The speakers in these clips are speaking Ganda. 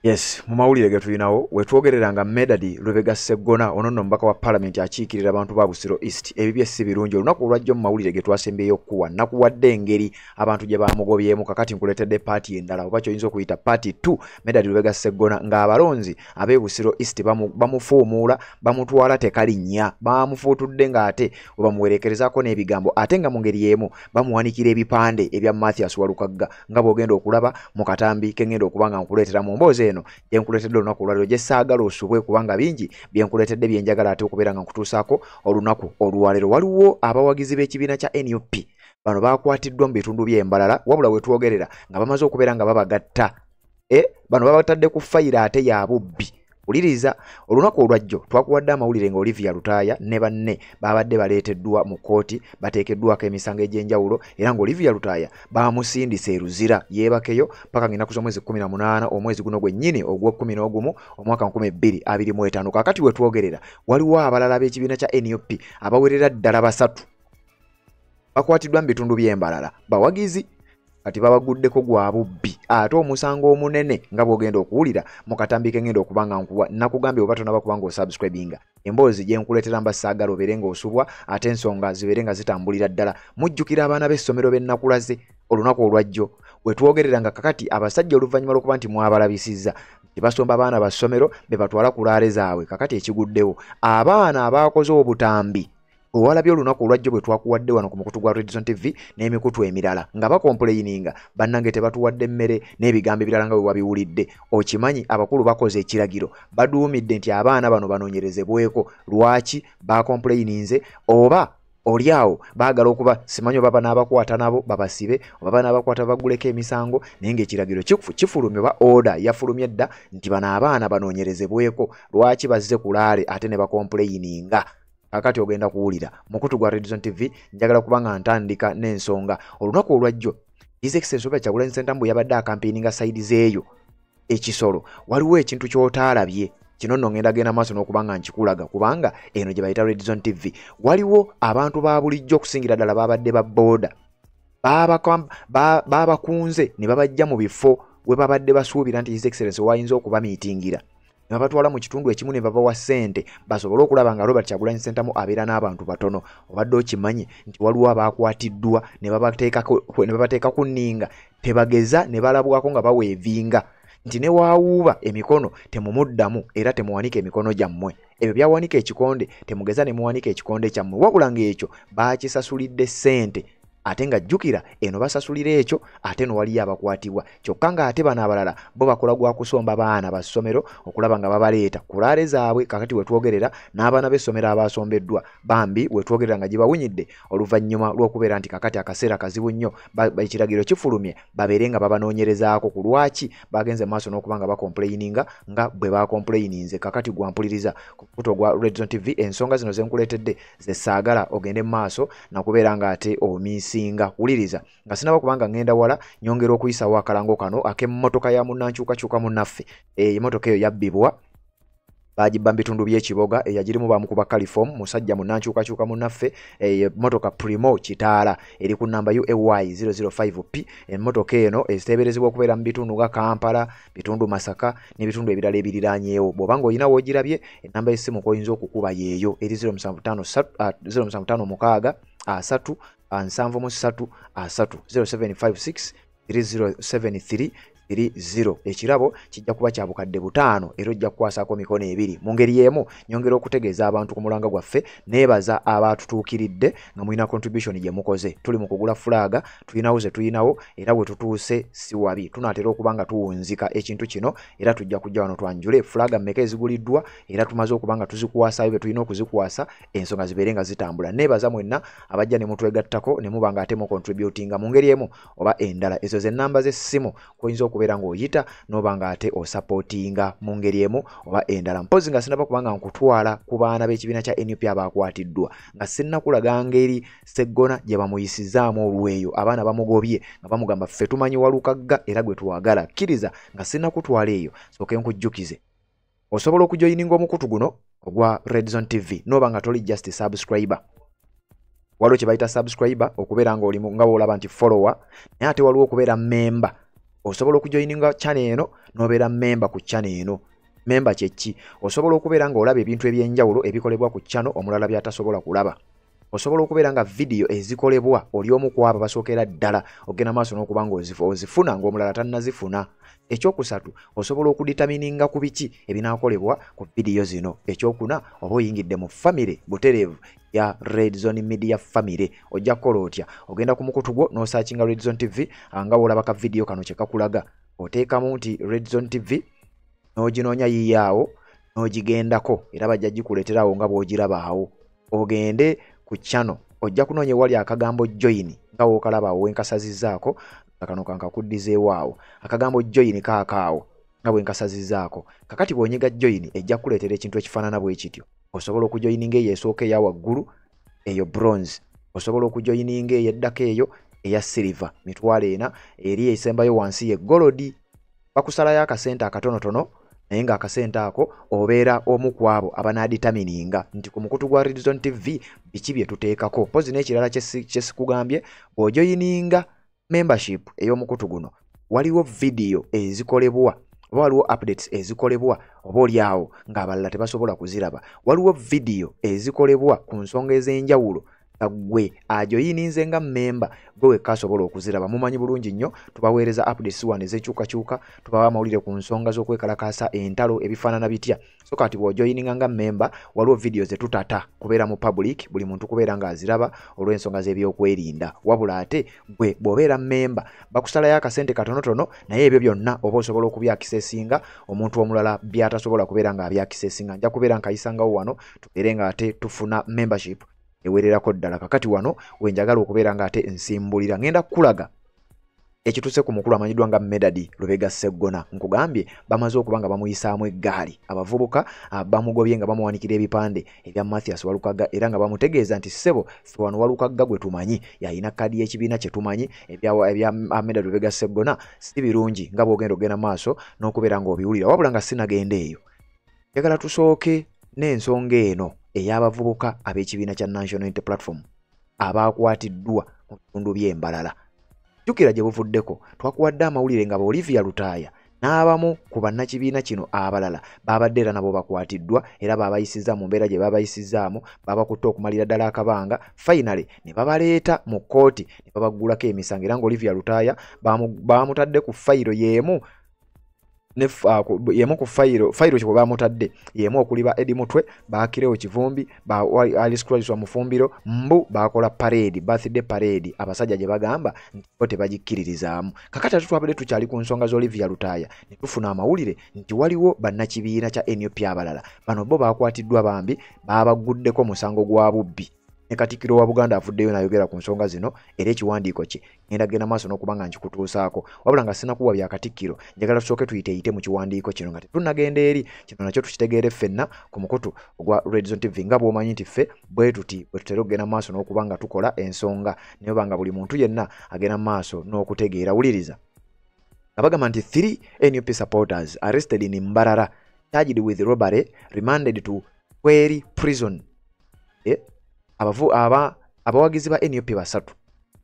Yes, mu mawulire ge tulinawo wetwogerera nga Medard Lubega Sseggona, ono nno omubaka wa Paalamenti akiikirira abantu ba Busiro East, ebibye si birungi. Olunaku olwajjo mu mawulire ge twasembyeyo okukuwa, nakuwadde engeri abantu gye bamugobyemu. Kakati nkuleetedde part endala, oba kyoyinza okuyita part 2. Medard Lubega Sseggona ng'abalonzi ab'e Busiro East bamufuumuula, bamutwala tekalinnya, bamufuutudde ng'ate we bamuwereekerezaako n'ebigambo, ate nga mu ngeri y'emu bamuwanikira ebipande ebya Mathias Walukagga, nga bw'ogenda okulaba mu katambi ke ngenda okuba nga nkuleetera mu mboozi eno gyenkuleetedde olunaku olwaleero, gye saagala osubwe, kubanga bingi byenkuleetedde byenjagala ate okubeera nga nkutuusaako olunaku olwaleero. Waliwo abawagizi b'ekibiina kya NUP, bano bakwatiddwa mu bitundu by'Embalala, wabula wetwogerera nga bamaze okubeera nga babagatta. Bano babatadde ku fayiro ate ya bubbi. Wuliriza, olunaku olwajjo twakuwadde amawulire nga Olivia Lutaaya ne banne babadde baleeteddwa mu kkooti, bateekeddwako emisango egy'enjawulo, era nga Olivia Lutaaya bamusindise e Luzira yeebakeyo paka ng'ennaku z'omwezi 18 omwezi guno gwennyini ogw'okkumi n'ogumu omwaka 2025. Kaakati wetwogerera waliwo abalala b'ekibiina kya NUP abawerera ddala basatu bakwatiddwa mu bitundu by'Embalala, bawagizi, kati babaguddeko gwa bubbi, ate omusango omunene nga bw'ogenda okuwulira mu katambi ke ngenda okuba nga nkuwa. Nakugambye, oba tonaba kuba ng'osubscribinga, emboozi gye nkuleetera mba saagala obeere ng'osubwa, ate ensonga zibeere nga zitambulira ddala. Mujjukira abaana b'essomero b'ennakulaze olunaku olwajjo? Wetwogerera nga kakati abasajja, oluvannyuma lw'okuba nti mwabalabisizza nti basomba abaana ba ssomero be batwala ku laale zaabwe, kakati ekiguddewo, abaana abaakoze obutambi owalabye olunaku olwajjo bwe twakuwadde wano ku mukutu gwa Redson TV n'emikutu emirala, nga bacomplaininga, "Bannange, tebatuwadde mmere," n'ebigambo ebirala nga bwe wabiwulidde. Okimanyi abakulu bakoze ekiragiro, baduumidde nti abaana bano banoonyerezebweko lwaki bacomplaininze, oba oli awo baagala okuba simanyi oba banaabakwata nabo babasibe, oba banaabakwata baguleko emisango, naye ng'ekiragiro kifulumye oba order yafulumye dda nti bano abaana banoonyerezebweko lwaki bazze ku laale ate ne bacomplaininga. Kakati ogenda kuwulira mukutu gwa Redson TV. Njagala kuba nga ntandika n'ensonga. Olunaku olwajjo His Excellency Robert Kyagulanyi Ssentamu bwe yabadde acampaigninga side zeeyo ekisolo, waliwo ekintu ky'otaalabye. Kino nno ngenda genda maaso n'okuba nga nkikulaga, kubanga eno gye bayita Redson TV. Waliwo abantu ba bulijjo, okusingira ddala babadde ba booda, babakunze ne babajja mu bifo we babadde basuubira nti His Excellency wayinza okubamiitingira, ne babatwala mu kitundu ekimu ne babawa ssente basobole okulaba nga Robert Kyagulanyi Ssentamu abeera n'abantu batono. Obadde okimanyi nti waliwo abakwatiddwa ne babateeka ku nninga, tebageza ne balabwako nga baweevinga nti ne waawuuba emikono temumuddamu, era temuwanika emikono gyammwe, ebyo byawanika ekikonde, temugeza ne muwanika ekikonde kyammwe, wabula ng'ekyo baakisasulidde ssente? Ate nga jjukira eno basasulira ekyo, ate no waliyo abakwatibwa. Kyokka ng'ate bano abalala bo bakola gwa kusomba baana ba ssomero okulaba nga babaleeta ku laale zaabwe. Kakati wetwogerera n'abaana b'essomero abasombeddwa bambi wetwogerera nga gye oluvannyuma lw'okubeera nti kakati akaseera kazibu nnyo, ekiragiro kifulumye babeere nga babanoonyerezaako ku lwaki bagenze maaso n'okuba nga bacomplaininga nga bwe bacomplaininze. Kakati gwampuliriza ku mukutu ogwa Redzone TV, ensonga zino zenkuleetedde ze saagala ogende mu maaso nakubeera ng'ate omissinga. Wuliriza, nga sinaba kubanga ngenda wala, nyongera okuyisawo akalango kano ak'emmotoka ya munnankyukakyuka munnaffe. Emmotoka eyo yabbibwa, bagibba mu bitundu by'Ekiboga, eyagirimu bamukuba caliform, musajja munnankyukakyuka munnaffe. Emmotoka Premio Kitaala eri ku namba UAY 005P. Emmotoka eno eziteeberezebwa okubeera mu bitundu nga Kampala, bitundu Masaka n'ebitundu ebirala ebiriranyeewo. Bw'oba ng'olina w'ogirabye, enamba y'essimu kw'oyinza okukuba yeeyo eri 0756 3 73 30, 0756 3073 30. Ekirabo kijja kuba kya 5000, era ojja kukwasaako mikono ebiri. Mu ngeri y'emu nyongera okutegeeza abantu ku mulanga gwaffe, neebaza abaatutuukiridde nga mulina contribution gye mukoze. Tuli mu kugula flag, tulinawo ze tulinawo, era bwe tutuuse si wabi, tunaatera okuba nga tuwunzika ekintu kino, era tujja kujja wano twanjule flag mmeka eziguliddwa, era tumaze okuba nga tuzikwasaayo bye tulina okuzikwasa, ensonga zibeere nga zitambula. Neebaza mwenna abajja ne mutwegattako ne muba nga ate mucontributinga mu ngeri emu oba endala. Ezo ze nnamba z'essimu kw'oyinza okubeera ng'oyita n'oba nga ate osupportinga mu ngeri emu oba endala. Mpozi nga sinaba kubanga nkutwala ku baana b'ekibiina kya NUP abakwatiddwa, nga sinnakulaga ngeri Sseggona gye bamuyisizaamu olweyo, abaana bamugobye nga bamugamba, "Ffe tumanyi Walukagga era gwe twagala." Kkiriza nga sinnakutwala eyo, sooke nkujjukize osobola okujoininga omukutu guno ogwa Redzone TV n'oba nga toli just subscriber. Waliwo kye bayita subscriber, okubeera ng'oli nga bw'olaba nti follower, naye ate waliwo okubeera member. Osobola okujoininga channel eno n'obeera member ku channel eno. Member kyeki? Osobola okubeera ng'olaba ebintu ebyenjawulo ebikolebwa ku channel omulala by'atasobola kulaba. Osobola okubeera nga vidiyo ezikolebwa oli omu ku abo basookera ddala ogenda maaso n'okuba ng'ozifuna ng'omulala tannazifuna. Ekyokusatu, osobola okuditamininga ku biki ebinaakolebwa ku vidiyo zino. Ekyokuna, oba oyingidde mu famire butereevu ya Red Zone Media family. Ojja kukola otya? Ogenda ku mukutu gwo n'osaakinga Red Zone TV nga w'olaba ka vidiyo kano kye kakulaga. Oteekamu nti Red Zone TV n'oginoonya yiyo awo n'ogigendako, era bajja gikuleeterawo nga bw'ogiraba awo. Ogende ku channel, ojja kunoonya ewali akagambo join nga w'okalaba awo wenkasazizzaako, kano kankakuddizeewo awo. Akagambo join kaakaawo nga bwe nkasazizzaako. Kakati bw'onyiga join ejja kukuleetera ekintu ekifaanana bwe kityo. Osobola okujoininga eyo esooka eya waggulu, eyo bronze. Osobola okujoininga eyo eddako eyo eya silver, 400,000. Eri esembayo wansi ye gold. Bakusalayo akasente akatonotono, naye ng'akasente ako obeera omu ku abo abanaaditamininga nti ku mukutu gwa Red Zone TV biki bye tuteekako. Mpozi n'ekirala kye sikugambye, bw'ojoininga membership ey'omukutu guno, waliwo vidiyo ezikolebwa oba waliwo updates ezikolebwa oba oli awo ng'abalala tebasobola kuziraba. Waliwo vidiyo ezikolebwa ku nsonga ez'enjawulo nga ggwe ajoyininze nga memba gwe wekka asobola okuziraba. Mumanyi bulungi nnyo tubaweereza updates wano ez'enkyukakyuka, tubawa amawulire ku nsonga z'okwekalakaasa, entalo, ebifaanana bitya. So kati bw'ojoyininga nga memba, waliwo vidiyo ze tutata kubeera mu public, buli muntu kubeera ng'aziraba olw'ensonga z'ebyokwerinda. Wabula ate gwe bw'obeera memba bakusalayo akasente katonotono, naye ebyo byonna oba osobola okubyakisesinga omuntu omulala by'atasobola kubeera ng'abyakisesinga. Nja kubeera nkayisangawo wano tubeere ng'ate tufuna membership ewererako ddala. Kakati wano we njagala okubeera ng'ate nsimbulira, ngenda kukulaga ekituuse ku mukulu amanyiddwa nga Medard Lubega Sseggona. Nkugambye bamaze okuba nga bamuyisaamu eggaali. Abavubuka bamugobye nga bamuwanikira ebipande ebya Mathias Walukagga, era nga bamutegeeza nti ssebo ffe wano Walukagga gwe tumanyi, yalina kaadi y'ekibiina kye tumanyi, ebya Medard Lubega Sseggona si birungi nga bw'ogenda ogenda maaso n'okubeera ng'obiwulira. Wabula nga sinagenda eyo, njagala tusooke n'ensonga eno ey'abavubuka ab'ekibiina kya National Unity Platform abakwatiddwa mu bitundu by'Embalala. Jjukira gye buvuddeko twakuwadde amawulire nga Olivia Lutaaya n'abamu ku bannakibiina kino abalala babadde era nabo bakwatiddwa, era baabayisizza mu mbeera gye baabayisizzaamu, babakutte okumalira ddala akabanga, finally ne babaleeta mu kkooti ne babaggulako emisango. Era nga Olivia Lutaaya baamutadde ku fayiro y'emu yemu ku fayiro kye bamutadde yemu okuli ba Eddie Mutwe, ba Kirewo Kivumbi, ba Alice Christ wa Mufumbiro, mbu bakola parade, birthday parade abasajja gye bagamba nti bo tebagikkiririzaamu. Kakati ate twabadde tukyali ku nsonga za Olivia Lutaaya ne tufuna amawulire nti waliwo bannakibiina kya NUP abalala, bano bo bakwatiddwa bambi, babaguddeko musango gwa bubbi. Ne Katikkiro wa Buganda avuddeyo n'ayogera ku nsonga zino, era ekiwandiiko kye ngenda genda maaso n'okuba nga nkikutuusaako. Wabula nga sinakuwa bya Katikkiro, njagala tusooke tuyiteeyite mu kiwandiiko kino nga tetunnagenda eri. Kino nakyo tukitegeere ffenna ku mukutu ogwa Red Zone TV, nga bw'omanyi nti ffe bwe tuti bwe tutera okugenda maaso n'okuba nga tukola ensonga, naye oba nga buli muntu yenna agenda maaso n'okutegeera. Wuliriza nga bagamba nti 3 NUP supporters arrested in Mbarara charged with robbery, remanded to Kweri prison. Abawagizi ba NUP basatu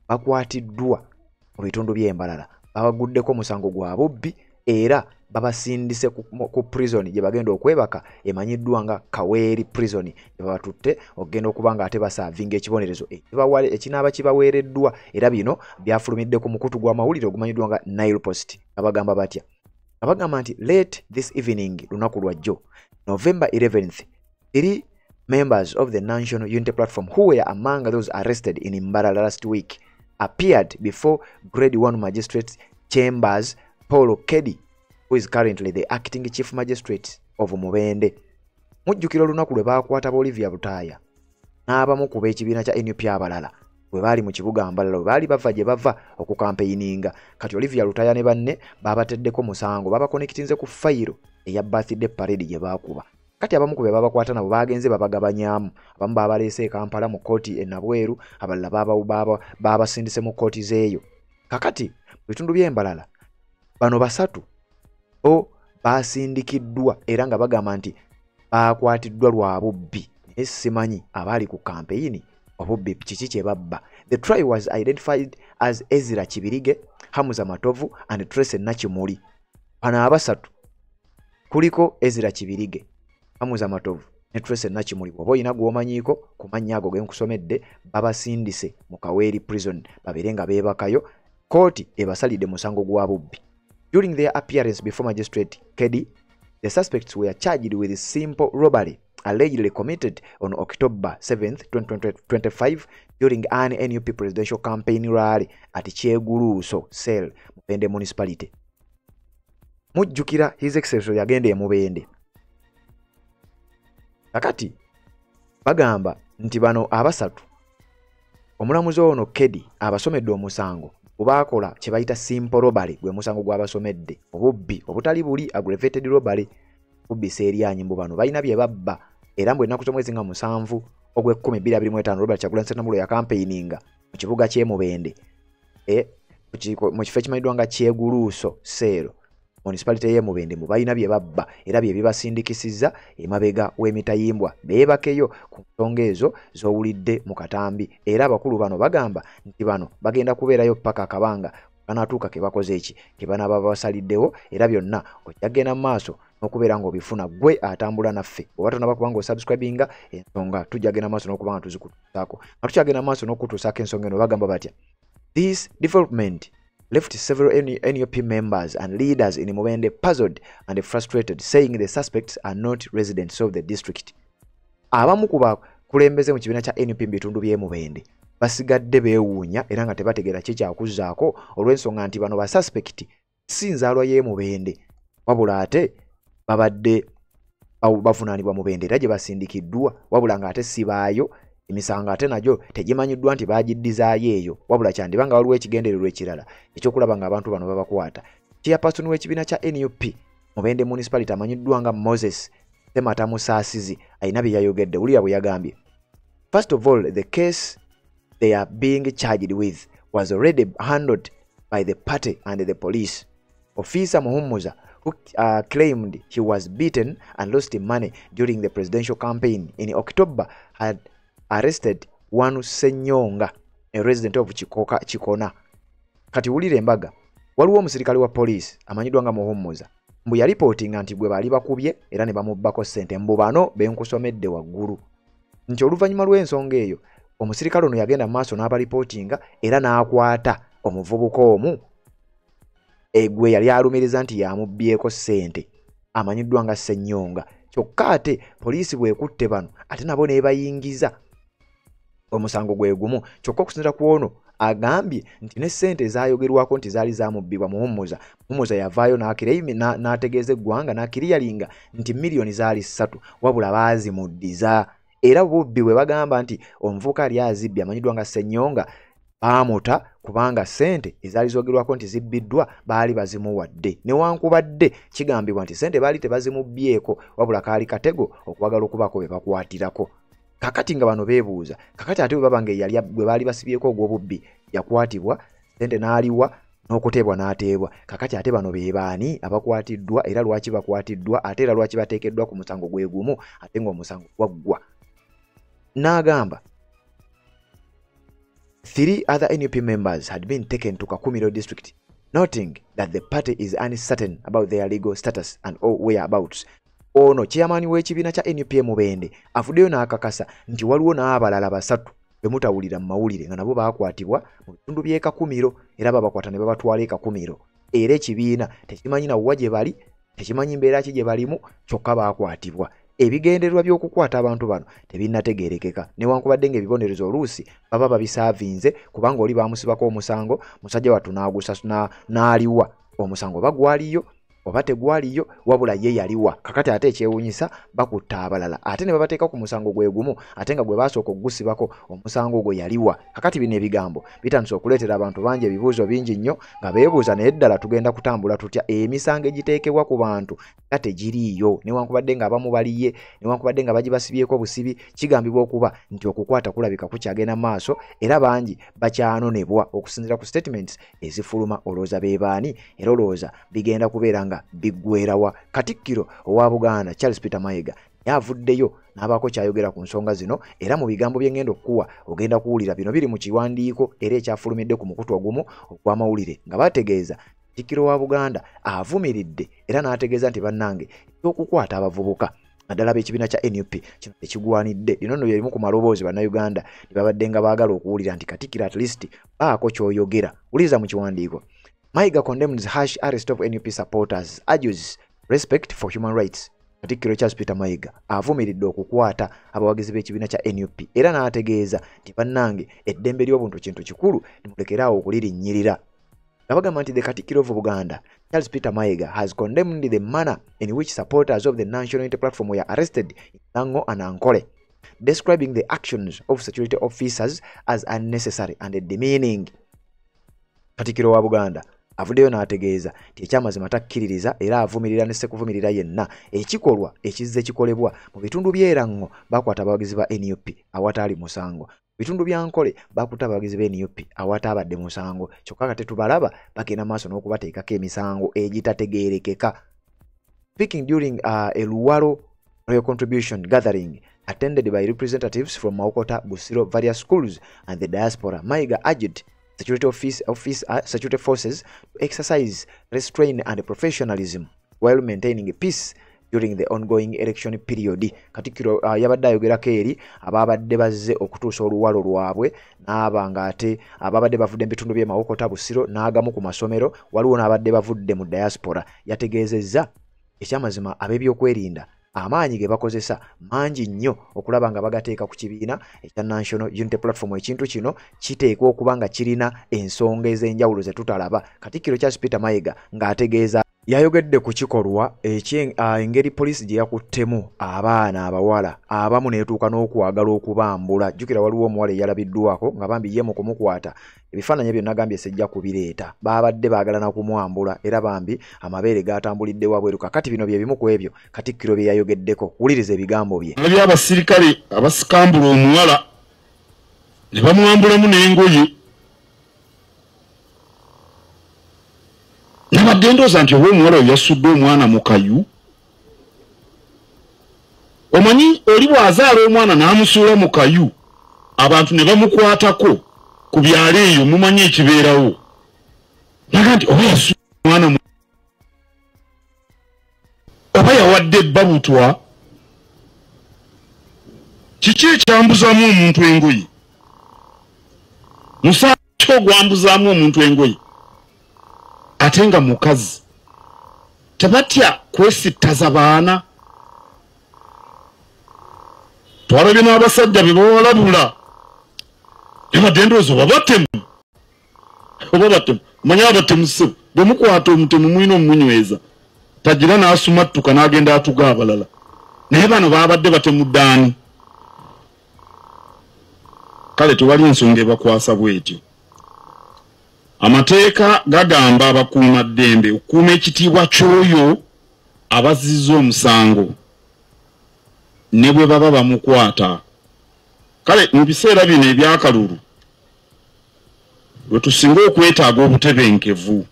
bakwatiddwa mu bitundu by'Embalala, babaguddeko omusango gwa bubbi era babasindise ku prison gye bagenda okwebaka emanyiddwa nga Kaweri prison, gye babatutte okugenda okuba nga ate basaavinga ekibonerezo ekinaaba kibaweereddwa. Era bino byafulumidde ku mukutu gw'amawulire ogumanyiddwa nga Nile Post. Nga bagamba batya? Nga bagamba nti late this evening, lunaku lwa jjo November 11th, 3 members of the National Unity Platform who were among those arrested in Mbarara last week appeared before Grade 1 Magistrate Chambers Paul Kedi, who is currently the acting chief magistrate of Mubende. Mujjukira olunaku lwe baakwata Olivia Lutaaya n'abamu ku b'ekibiina kya NUP abalala bwe baali mu kibuga Mbarara, bwe baali bava gye bava okukampeininga. Kati Olivia Lutaaya ne banne baabateddeko musango, babakonekitinze ku fayiro eya birthday parade gye baakuba. Kati abamu ku be babakwata nabo baagenze babagabanyaamu, abamu baabaleese e Kampala mu kkooti e Nabweru, abalala baabasindise mu kkooti z'eyo. Kakati mu bitundu by'Embalala bano basatu bo baasindikiddwa era nga bagamba nti baakwatiddwa lwa bubbi, naye simanyi abaali ku kampeyini Obubbi kiki kye babba? The trio was identified as Ezra Kibirige, Hamuza Matovu and Tracy Nakimuli. Bano abasatu kuliko Ezra Kibirige, Hamuza Matovu ne Tracy Nakimuli. Bw'oba olina gw'omanyiiko ku mannya ago ge nkusomedde, babasindise mu Kaweri Prison babeere nga beebakayo. Kkooti ebasalidde musango gwa bubbi. During their appearance before Magistrate Kedi, the suspects were charged with simple robbery allegedly committed on October 7th, 2025 during an NUP presidential campaign rally at Kyeguluuso Cell, Mubende Municipality. Mujjukira His Excellency yagenda e Mubende. Kakati bagamba nti bano abasatu omulamuzi ono Kedi abasomedde omusango baakola kye bayita simple robbery, gwe musango gw'abasomedde, obubbi obutali buli aggravated robbery, bubbisa eryanyi. Mbu bano balina bye babba era mbu ennaku z'omwezi nga 7 ogw'ekumi 2025 Robert Kyagulanyi Ssentamu ya campaigninga mu kibuga ky'e Mubende, mu kifo ekimanyiddwa nga Kyeguluuso Cell, municipality y'e Mubende. Mbu balina bye babba era bye bibasindikisizza emabega w'emitayimbwa beebakeyo ku nsonga ezo z'owulidde mu katambi. Era abakulu bano bagamba nti bano bagenda kubeerayo paka akabanga kanaatuuka ke bakoze eki ke banaaba basaliddewo. Era byonna ojja kugenda mu maaso n'okubeera ng'obifuna ggwe atambula naffe. Bw'oba tonaba kuba ng'osubscribinga, ensonga tujja genda maaso n'okuba nga tuzikutuusaako. Nga tukyagenda maaso n'okutuusaako ensonga eno, bagamba batya? This development left several NUP members and leaders in Mubende puzzled and frustrated, saying the suspects are not residents of the district. Abamu ku bakulembeze mu kibiina kya NUP mu bitundu by'e Mubende basigadde beewuunya era nga tebategeera ki kyakuzzaako, olw'ensonga nti bano ba suspect si nzaalwa y'e Mubende, wabula ate babadde bavunaanibwa Mubende era gye basindikiddwa, wabula ng'ate si baayo. Emisango ate nagyo tegimanyiddwa nti bagiddizaayo eyo, wabula kyandiba nga waliwo ekigendererwa ekirala ekyokulaba ng'abantu bano babakwata. Chairperson w'ekibiina kya NUP Mubende Municipality amanyiddwa nga Moses Semata Musaasizi alina bye yayogedde. Wulira bwe yagambye. First of all, the case they are being charged with was already handled by the party and the police. Officer Muhumuza, who claimed he was beaten and lost money during the presidential campaign in October, had arrested one Senyonga, a resident of Chikoka, Chikona. Kati wulira embaga. Waliwo omusirikale wa poliisi amanyiddwa nga Muhumuza, mbu yalipootinga nti gwe baali bakubye era ne bamubbako ssente, mbu bano be nkusomedde waggulu, nti oluvannyuma lw'ensonga eyo omusirikale ono yagenda mu maaso n'abalipootinga era n'akwata omuvubuka omu gwe yali alumiriza nti yamubbyeko ssente amanyiddwa nga Ssenyonga. Kyokka ate poliisi bw'ekutte bano ate nabo n'ebayingiza omusango gwe gumu. Kyokka okusinziira ku ono agambye nti ne ssente ezaayogerwako nti zaali zamubbibwa Muhumuza, Muhumuza yavaayo n'ategeeza eggwanga n'akiriyalinga nti miliyoni zaali 3, wabula baazimuddiza. Era bubbi bwe bagamba nti omuvubuka ali azibbye amanyiddwa nga Ssenyonga baamuta kubanga ssente ezaali zoogerwako nti zibbiddwa baali bazimuwadde, newankubadde kigambibwa nti ssente baali tebazimubbyeko, wabula kaali katego okwagala okubaako be bakwatirako. Kakati nga bano beebuuza, kakati ate bwe baba nga eyali gwe baali basibyeko ogw'obubbi yakwatibwa, ssente n'aliwa n'okuteebwa n'ateebwa, kakati ate bano be baani abakwatiddwa era lwaki bakwatiddwa, ate era lwaki bateekeddwa ku musango gwe gumu ate ng'omusango gwaggwa? N'agamba 3 other NUP members had been taken to Kakumiro district, noting that the party is uncertain about their legal status and all whereabouts. Ono chairman w'ekibiina kya NUP Mubende avuddeyo n'akakasa nti waliwo n'abalala 3 be mutawulira mu mawulire nga nabo baakwatibwa mu bitundu by'e Kakumiro era babakwata ne babatwala e Kakumiro. Era ekibiina tekimanyi nawwa gye bali, tekimanyi mbeera ki gye balimu, kyokka baakwatibwa. Ebigendererwa by'okukwata abantu bano tebinnategeerekeka, newankubadde ng'ebibonerezo oluusi baba babisaavinze, kubanga oli baamusibako omusango musajja wattu n'aliwa omusango, oba gwaliyo oba tegwaliyo, wabula ye yaliwa. Kakati ate ekyewuunyisa bakutta abalala ate ne babateeka ku musango gwe gumu ate nga gwe baasooka okugusibako omusango ogwo yaliwa. Kakati bino ebigambo bitandise okuleetera abantu bangi ebibuuzo bingi nnyo nga beebuuza, naye ddala tugenda kutambula tutya? Emisango egiteekebwa ku bantu nga tegiriiyo, newankubadde nga abamu baliye, newankubadde nga bagibasibyeko obusibi, kigambibwa okuba nti okukwata kulabika kukyagenda maaso era bangi bakyanonebwa okusinziira ku statements ezifuluma. Olowooza be baani era olowooza bigenda kubeera nga biggwerawa? Katikkiro owa Buganda Charles Peter Mayiga Yavuddeyo n'abaako kyayogera ku nsonga zino, era mu bigambo bye ngenda okukuwa ogenda kuwulira bino biri mu kiwandiiko era ekyafulumidde ku mukutu ogumu ogw'amawulire, nga bategeeza Katikkiro wa Buganda avumiridde era n'ategeeza nti bannange eky'okukwata abavubuka naddala ab'ekibiina kya NUP kino tekigwanidde. Lino nno lyerimu ku maloboozi bannayuganda ne babadde nga baagala okuwulira nti Katikkiro at least baako ky'oyogera. Wuliriza mu kiwandiiko. Mayiga condemns harsh arrest of NUP supporters, urges respect for human rights. Katikkiro Charles Peter Mayiga avumiridde okukwata abawagizi b'ekibiina kya NUP era n'ategeeza nti bannange eddembe ly'obuntu kintu kikulu, nimulekeraawo okulirinnyirira. Nga bagamba nti the Katikkiro of Buganda Charles Peter Mayiga has condemned the manner in which supporters of the National Unity Platform were arrested in Lango and Ankole, describing the actions of security officers as unnecessary and demeaning. Katikkiro wa Buganda avuddeyo n'ategeeza nti ekyamazima takkiririza era avumirira ne sekuvumirira yenna ekikolwa ekizze kikolebwa mu bitundu by'Erango. Bakwata abawagizi ba NUP awataali musango, bitundu bya Nkole bakuta abawagizi ba NUP awataabadde musango, kyokka kati tubalaba bagenda maaso n'okubateekako emisango egitategeerekeka. Speaking during a Luwalo Royal Contribution gathering attended by representatives from Mawokota, Busiro, various schools and the diaspora, Mayiga urged security forces to exercise restraint and professionalism while maintaining peace during the ongoing election period. Katikkiro yabadde ayogerako eri ababadde bazze okutuusa oluwalo lwabwe n'aba ng'ate ababadde bavudde mu bitundu by'e Mawokota, Busiro n'agamu ku masomero, waliwo n'abadde bavudde mu diaspora. Yategeezezza ekyamazima ab'ebyokwerinda amaanyi ge bakozesa mangi nnyo okulaba nga bagateeka ku kibiina ekya National Unity Platform. Ekintu kino kiteekwa okuba nga kirina ensonga ez'enjawulo ze tutalaba. Katikkiro Charles Peter Mayiga ng'ategeeza yayogedde ku kikolwa engeri poliisi gye yakuttemu abaana abawala abamu n'etuuka n'okwagala okubambula. Jjukira waliwo omuwala eyalabiddwako nga bambi ye mu kumukwata ebifaananyi ebyo nagambye sijja kubireeta, baabadde baagala na kumwambula era bambi amabeere gaatambulidde wabweru. Kakati bino bye bimu ku ebyo Katikkiro bye yayogeddeko. Wuliriza ebigambo bye. Alabye abasirikale abasikambula omuwala ne bamwambulamu n'engoye. Nabadde ndowooza nti oba omuwala oyo yasudde omwana mu kayu. Omanyi oli bw'azaala omwana n'amusuula mu kayu, abantu ne bamukwatako ku byalo eyo, mumanyi ekibeerawo. Naga nti oba yasudde omwana oba yawadde ebbabutwa. Kiki ekyambuzaamu omuntu engoye? Musango ki ogwambuzaamu omuntu engoye? Ate nga mukazi. Tebatya kwesittaza baana. Twalabye n'abasajja be bawalabula. Ebadde ndowooza oba batemu. Oba batemu. Mmanyi abatemu ssebo. Bwe mukwata omutemu mulina omumunyweza. Tagira n'asumattuka n'agenda atuga abalala. Naye bano baabadde batemudde ani? Kale tewali nsonga ebakwasa bw'etyo. Amateeka gagamba abakuumaddembe okukuuma ekitiibwa ky'oyo abazizza omusango ne bwe baba bamukwata. Kale mu biseera bino ebyakalulu lwe tusinga okwetaaga obutebenkevu.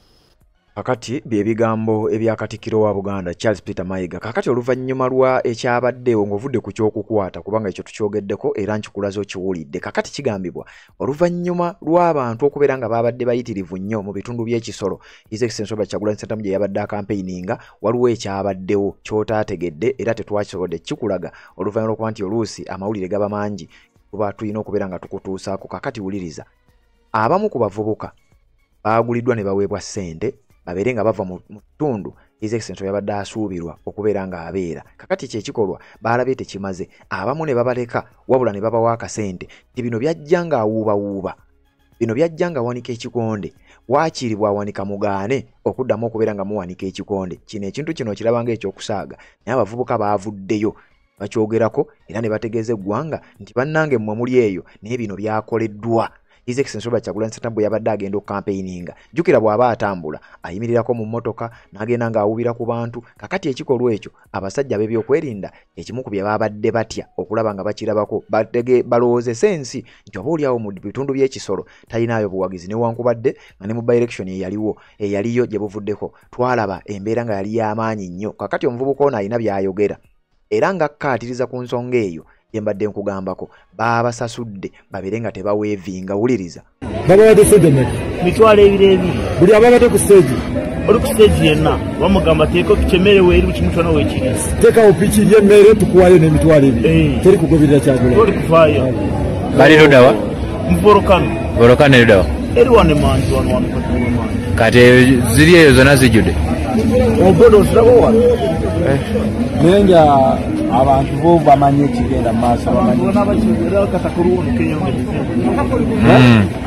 Kakati bye bigambo ebya Katikkiro wa Buganda Charles Peter Mayiga. Kakati oluvannyuma lwa ekyabaddewo ng'ovudde ku ky'okukwata, kubanga ekyo tukyogeddeko era nkikulaze okiwulidde. Kakati kigambibwa oluvannyuma lw'abantu okubeera nga baabadde bayitirivu nnyo mu bitundu by'ekisolo, His Excellency Robert Kyagulanyi Ssentamu gye yabadde akampeininga, waliwo ekyabaddewo ky'otaategedde era tetwakisobodde kikulaga oluvannyuma lw'okuba nti oluusi amawulire gaba mangi tuba tulina okubeera nga tukutuusaako. Kakati wuliriza, abamu ku bavubuka baaguliddwa ne baweebwa ssente babeere nga bava mu kitundu His Excellency yabadde asuubirwa okubeera ng'abeera. Kakati kye kikolwa baalabye tekimaze, abamu ne babaleka wabula ne babawa akasente nti bino byajja ng'awuubawuuba, bino byajja ng'awanika ekikonde, waakiri bw'awanika mugaane okuddamu okubeera nga muwanika ekikonde. Kino ekintu kino okiraba ng'ekyokusaaga, naye abavubuka baavuddeyo bakyogerako era ne bategeeza eggwanga nti bannange mmwe muli eyo, naye bino byakoleddwa. His Excellency Robert Kyagulanyi Ssentamu bwe yabadde agenda okukampeininga, jjukira bw'aba atambula ayimirirako mu mmotoka n'agenda ng'awuubira ku bantu. Kakati ekikolwa ekyo abasajja ab'ebyokwerinda ekimu ku bye baabadde batya okulaba nga bakirabako, balowoozesa ensi nti oba oliawo mu bitundu by'ekisolo talinaayo buwagizi, newankubadde nga ne mu by-election eyaliyo gye buvuddeko twalaba embeera nga yali y'amaanyi nnyo. Kakati omuvubuka ono alina by'ayogera Era nga kkaatiriza ku nsonga eyo gye mbadde nkugambako, baabasasudde babeere nga tebaweevinga. Wuliriza. Babawadde sente mmeka? Mitwalo ebiri ebiri. Buli ababadde ku stage? Oli ku stage yenna bamugamba teeka emmere weeri, buli kimu kyonna weekiri. Teekawo piki y'emmere, tukuwayo n'emitwalo ebiri. Teri kugoberera Kyagulanyi. Toli kuvaayo. Bali ludawa? Mu volcano. Volcano erudawa? Eri wano emanju, wano wano kati emanju. Kati ziri eyo zonna zijjudde? Obodo oziraba wano. Naye nga abantu bo bamanyi ekigenda mu maaso. Abantu bonna bakigera kati akalulu wano keeyongedde.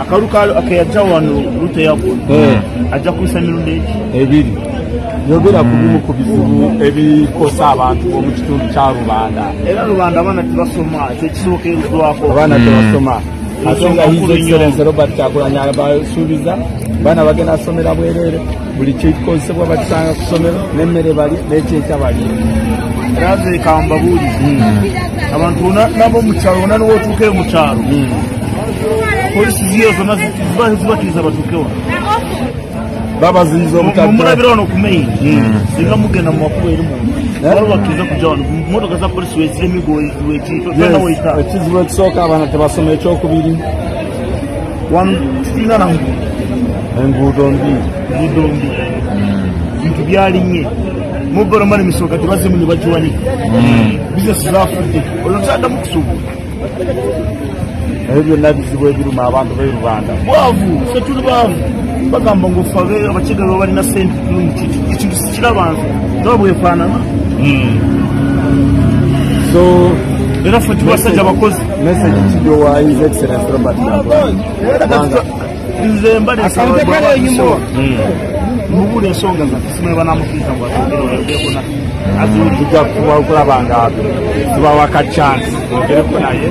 Akalulu akeyajja wano Ruto yagula. Ajja kuyisa mirundi egi? Ebiri. Yogera ku bimu ku bizibu ebikosa abantu b'omu kitundu kya Rubanda. Era Rubanda abaana tebasoma, ekyo ekisookerwako. Abaana tebasoma. Ate nga His Excellency Robert Kyagulanyi abasuubiza abaana bagenda somera bwereere, buli kikozesebwa bakisanga ku ssomero, n'emmere bali, n'ekyenkya bali. Era nze ka mbabuulire. Abantu bonna n'ab'omu kyalo bonna n'otuuka mu kyalo. Poliisi ziyo zonna ziba zibakkiriza batuuke wano. Babaziyiza obutadda. Mumulabira wano ku main. Singa mugenda mu makubo eri munda. Waliwo bakkiriza kujja wano. Mmotoka za poliisi weeziri emigo weekiyita. Tolina w'oyita. Ekizibu ekisooka abaana tebasoma, ekyokubiri. Wano tulina na nguudo. Enguudo mbi. Enguudo mbi. Bintu byalinnye. Mobile money misolo kati bazzeemu ne bagiwanika. Bizinesi zaafudde. Olwo tuzaddamu kusuubula. Ebyo byonna bizibu ebiruma abantu b'e Rubanda. Bwavu, ffe tuli baavu. Bagamba ngu ffe Abakiga baba balina ssente tuli mu kiti. Ekintu sikiraba nze. Ndaba bwefaanana. So era ffe tuli basajja bakozi. Message ki gy'owa His Excellency Robert Kyagulanyi? Nze mbadde nsaba mubuule ensonga zaffe, simanyi banaamukkiriza ngu atwogere oyogereko naffe. Tujja kufuba okulaba nga tubawa ka chance mwogereko naye,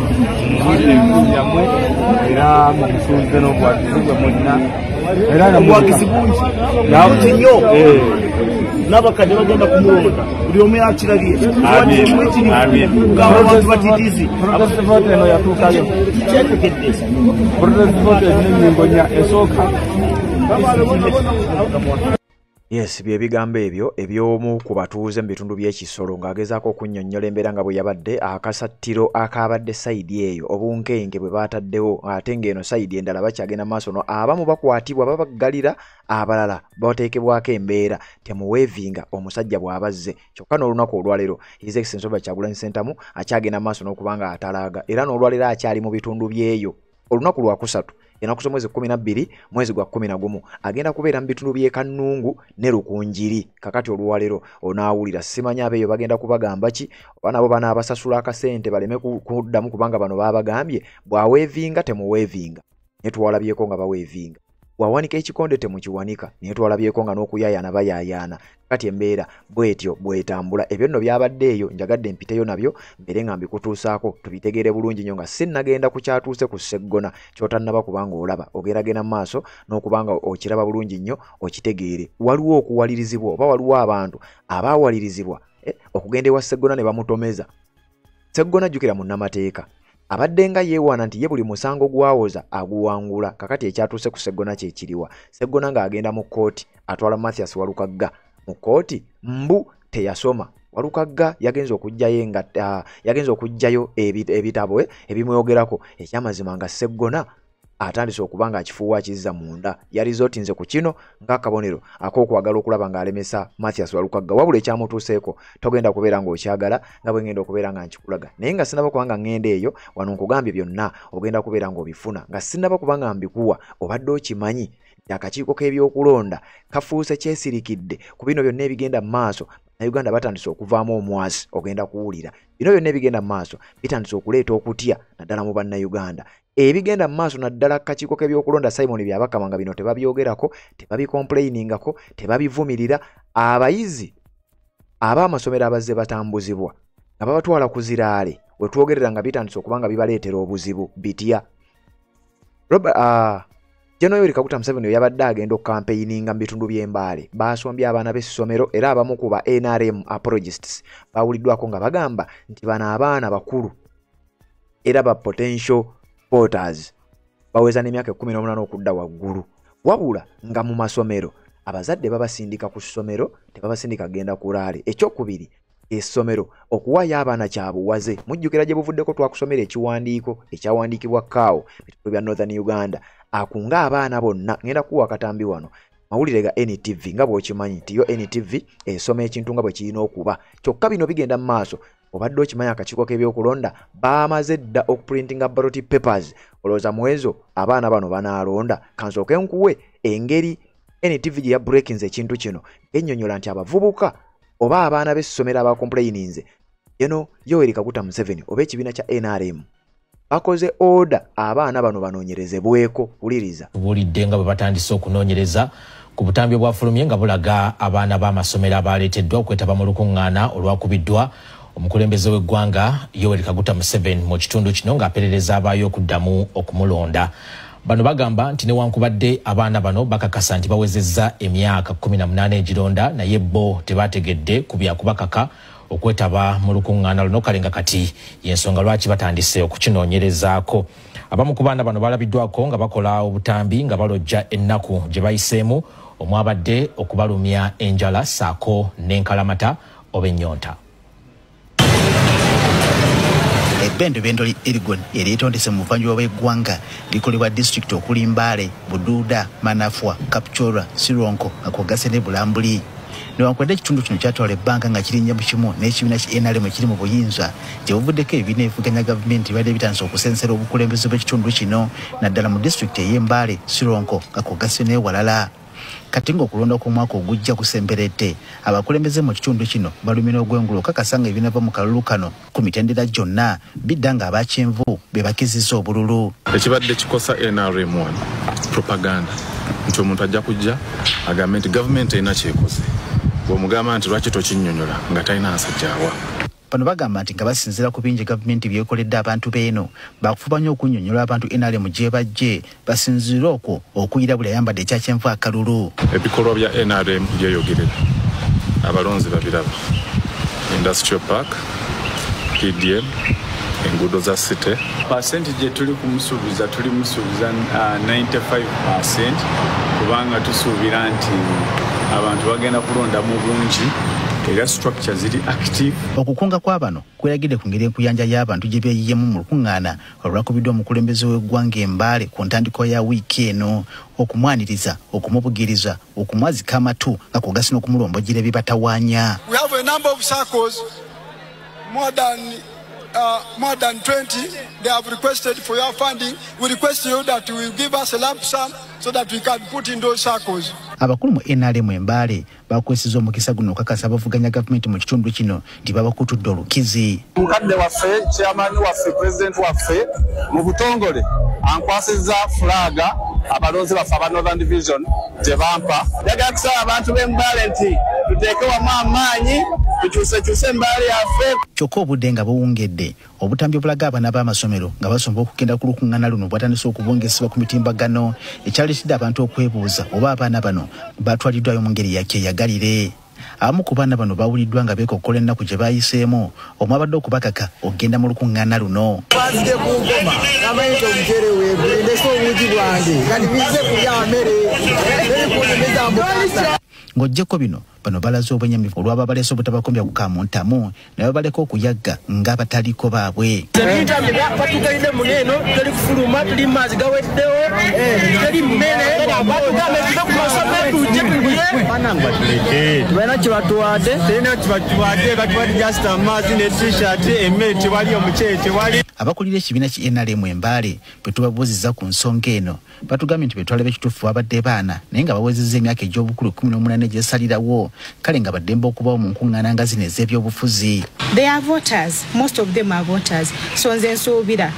muwulire ebizibu byammwe era mumusuubize n'obuwagizi bwe mulina. Era nga obuwagizi bungi. Bungi nnyo. N'abakadde bagenda kumulonda. Buli omu yakirabye. Gamba abantu batitiizi. Protest vote eno yatuukayo. Tukyetegedde. Protest vote erina ennyingo nnya. Esooka. Yes, bye bigambo ebyo eby'omu ku batuuze mu bitundu by'Ekisolo ng'agezaako okunnyonnyola embeera nga bwe yabadde akasattiro akaabadde sayidi eyo, obunkenke bwe baataddewo, ate ng'eno sayidi endala bakyagenda maaso no abamu bakwatibwa babaggalira, abalala bateekebwako embeera temuweevinga omusajja bw'abazze. Kyokka n'olunaku olwaleero His Excellency Robert Kyagulanyi Ssentamu akyagenda maaso n'okuba nga atalaaga, era n'olwaleero akyali mu bitundu by'eyo. Olunaku lwakusatu ennaku z'omwezi 12 mwezi gwa 11 agenda kubeera mu bitundu by'e Kannungu ne Lukunjiri. Kakati olwaleero onaawulira, simanyi abeeyo bagenda kubagamba ki, oba nabo banaabasasula akasente baleme kuddamu, kubanga bano baabagambye bw'aweevinga temuweevinga, naye twalabyeko nga baweevinga, bw'awanika ekikonde temukiwanika, naye twalabyeko nga n'okuyaayaana bayaayaana. Kati embeera bw'etyo bw'etambula. Ebyo nno byabadde eyo, njagadde mpiteyo nabyo mbeere nga mbikutuusaako tubitegeere bulungi nnyo nga sinnagenda ku kyatuuse ku Sseggona ky'otannaba kubanga olaba ogeragenda mu maaso n'okuba nga okiraba bulungi nnyo okitegeere. Waliwo okuwalirizibwa oba waliwo abantu abaawalirizibwa okugenda ewa Sseggona ne bamutomeza. Sseggona jjukira munnamateeka abadde nga yeewaana nti ye buli musango gwawoza aguwangula. Kakati ekyatuuse ku Sseggona kye kiriwa? Sseggona ng'agenda mu kkooti atwala Mathias Walukagga mu kkooti mbu teyasoma. Walukagga yagenze okuggyayo nga yagenze okuggyayo ebitabo ebimwogerako. Ekyamazima nga Sseggona atandise okuba nga akifuuwa akizza munda. Yalizootinze ku kino ng'akabonero ak'okwagala okulaba ng'alemesa Mathias Walukagga. Wabula ekyamutuuseeko togenda kubeera ng'okyagala nga bwe ngenda okubeera nga nkikulaga. Naye nga sinnaba kuba nga ŋŋenda eyo, wano nkugambye byonna ogenda kubeera ng'obifuna. Nga sinnaba kuba nga mbikuwa, obadde okimanyi nti akakiiko k'ebyokulonda kafuuse kyesirikidde ku bino byonna ebigenda mu maaso. Bannayuganda batandise okuvaamu omwasi, ogenda kuwulira. Bino byonna ebigenda mu maaso bitandise okuleeta okutya naddala mu Bannayuganda. Ebigenda mu maaso naddala akakiiko k'ebyokulonda Simon Byabakama nga bino tebabyogerako, tebabikomplainingako, tebabivumirira. Abayizi ab'amasomero abazze batambuzibwa nga babatwala ku ziraale, we twogerera nga bitandise okuba nga bibaleetera obuzibu bitya. General Yoweri Kaguta Museveni yabadde agenda okukampeininga mu bitundu by'e Mbale, baasombye abaana b'essomero era abamu ku ba NRM apologists bawuliddwako nga bagamba nti bano abaana bakulu era ba potential voters baweza n'emyaka 18 okudda waggulu. Wabula nga mu masomero abazadde babasindika ku ssomero, tebabasindika kugenda ku rally. Ekyokubiri, Essomero okuwaayo abaana kyabuwaze. Mujjukira gye buvuddeko twakusomera ekiwandiiko ekyawandiikibwa Kaawo bitundu bya Northern Uganda akunga abaana bonna. Ngenda kuwa akatambi wano mawulire ga NTV nga bw'okimanyi nti yo NTV esoma ekintu nga bwe kirina okuba. Kyokka bino bigenda mu maaso. Obadde okimanyi akakiiko k'ebyokulonda baamaze dda okuprintinga ballot papers. Olowooza mwezo abaana bano banaalonda? Kansooke nkuwe engeri NTV gye yabreakinze ekintu kino, ennyonnyola nti abavubuka oba abaana b'essomero abakomplayininze eno Yoweri Kaguta Museveni oba ekibiina kya NRM bakoze order abaana bano banoonyerezebweko. Wuliriza. Tubuulidde nga bwe batandise okunoonyereza ku butambi obwafulumye nga bulaga abaana b'amasomero abaleeteddwa okwetaba mu lukuŋŋaana olwakubiddwa omukulembeze w'eggwanga Yoweri Kaguta Museveni mu kitundu kino ng'aperereza abaayo okuddamu okumulonda. Bano bagamba nti newankubadde abaana bano bakakasa nti bawezezza emyaka 18 egironda, naye bo tebategedde ku byakubakaka okwetaba mu lukuŋŋaana luno, kale nga kati y'ensonga lwaki batandise okukinoonyerezaako. Abamu ku baana bano balabiddwako nga bakola obutambi nga balojja ennaku gye bayiseemu omwabadde okubalumya enjala ssaako n'enkalamata oba ennyonta. Ebbendobendo Elgon eryetondese mu buvanjuba bw'eggwanga likolebwa disitulikiti okuli Mbale, Bududa, Manafwa, Kapchorwa, Sironko nga kw'ogasse ne Bulambuli. Newankubadde ekitundu kino kyatwala ebbanga nga kirinnya mu kimu n'ekibiina ki NRM ekiri mu buyinza, gye buvuddeko ebibiina ebivuganya gavumenti bibadde bitandise okusensera obukulembeze bw'ekitundu kino naddala mu disitulikiti ey'e Mbale, Sironko nga kw'ogasse n'ewalala. Kati ng'okulonda kw'omwaka ogujja kusemberedde, abakulembeze mu kitundu kino balumira ogw'engulu okakasa nga ebinava mu kalulu kano ku mitendera gyonna bidda nga abakyenvu be bakizizza obululu. Ekibadde kikosa NRM wano propaganda nti omuntu ajja kujja agambe nti gavumenti erina kyekoze, bw'omugamba nti lwaki tokinnyonnyola nga talina nsajja awa. Bano bagamba nti nga basinziira ku bingi gavumenti byekoledde abantu b'eno, bakufuba nnyo okunnyonnyola abantu NRM gye bajje basinziire okwo okuyira buli ayambadde ekya kyenvu akalulu. Ebikolwa bya NRM byeyogerera, abalonzi babiraba. Industrial Park, PDM, enguudo za city. Pasenti gye tuli kumusuubiza tuli musuubiza 95% kubanga tusuubira nti abantu bagenda kulonda mu bungi era structure ziri active. Okukunga kw'abano kweragidde ku ngeri enkuyanja y'abantu gye beeyiyemu mu lukuŋŋaana olwakubiddwa omukulembeze w'eggwanga e Mbale ku ntandikwa ya wiiki eno, okumwaniriza, okumubugiriza, okumwazika amatu nga kw'ogasse n'okumulombojjera ebibatawaanya. We have a number of circles, more than 20. They have requested for your funding. We request you that you will give us a lump sum so that we can put in those circles. Abakulu mu NRM e Mbale bakwesiza omukisa guno okakasa abavuganya gavumenti mu kitundu kino nti babakutudde olukizi. Mukadde waffe, chairman waffe, president waffe mu butongole ankwasizza fulaga abalonzi baffe aba Northern Division gye bampa. Njagala kusaba abantu b'e Mbale nti tuteeke wamu amaanyi tukyusekyuse Mbale yaffe. Kyokka obudde nga buwungedde, obutambi obulaga abaana b'amasomero nga basomba okugenda ku lukuŋŋaana luno bwatandise okubungesebwa ku mitimbagano, ekyaleetedde abantu okwebuuza oba abaana bano batwaliddwayo mu ngeri ya kyeyagalire. Abamu ku baana bano bawuliddwa nga beekokkola ennaku gye bayiseemu omwabadde okubakaka okugenda mu lukuŋŋaana luno. Banzije ku nkoma namanyi nti omuceere weeguli ndese obuugi bwange kati bize kulya mmere eri kunyumiza mukasa. Ng'oggyeko bino, bano balaze obwenyamivu olw'ababaleese obutabakombya ku kamuntamu ne babaleka okuyagga ng'abataliko baabwe. Batugalidde muno eno teri kufuluma, tuli mazzi gaweddewo, teri mmere, batugamba tuve ku masomero tujje tulye. Tebalina kye batuwadde, terina kye batuwadde, batuwadde just amazzi ne t-shirt, emmere tewali, omuceere tewali. Abakulira ekibiina ki NRM e Mbale bwe tubabuuzizza ku nsonga eno batugambye nti betwalaba ekituufu babadde baana naye nga bawezezza emyaka egy'obukulu 18 egyesalirawo, kale nga baddembe okubawo mu nkuŋŋaana nga zino ez'ebyobufuzi. They are voters, most of them are voters. So nze nsuubira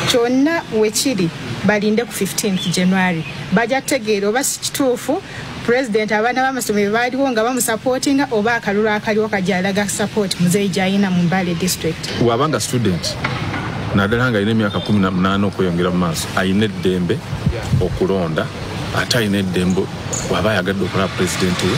kyonna wekiri balinde ku 15th January bajja kutegeera oba si kituufu president abaana b'amasomero baaliwo nga bamusupportinga oba akalulu akaliwo kajalaga support muzeeyi gy'alina mu Mbale district. Bw'abanga student naddala nga alina emyaka 18 okweyongera mu maaso, alina eddembe okulonda, ate alina eddembe bw'aba ayagadde okulaba pulezidenti we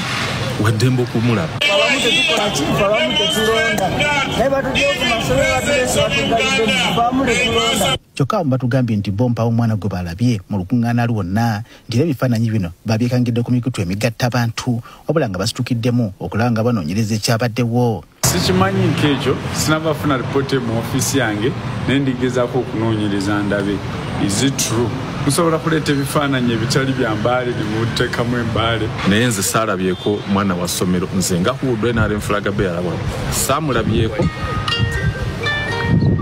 waddembe okumulaba. Abamu tetukola ki, abamu tetulonda, naye batugyeyo ku masomero batulese batugalidde abamu tetulonda. Kyokka abamu batugambye nti bo mpawo omwana gwe balabye mu lukuŋŋaana lwonna nti era ebifaananyi bino babyekangidde ku mikutu emigatta bantu, wabula nga basitukiddemu okulaba nga banoonyereza ekyabaddewo. Sikimanyi nk'ekyo, sinaba funa ripooti mu ofiisi yange, naye ndigezaako okunoonyereza ndabe is it true. Musobola kuleeta ebifaananyi ebitali bya Mbale ne muteekamu Embaale. Naye nze saalabyeko mwana wa ssomero, nze nga Hudu NRM flag bearer wano saamulabyeko.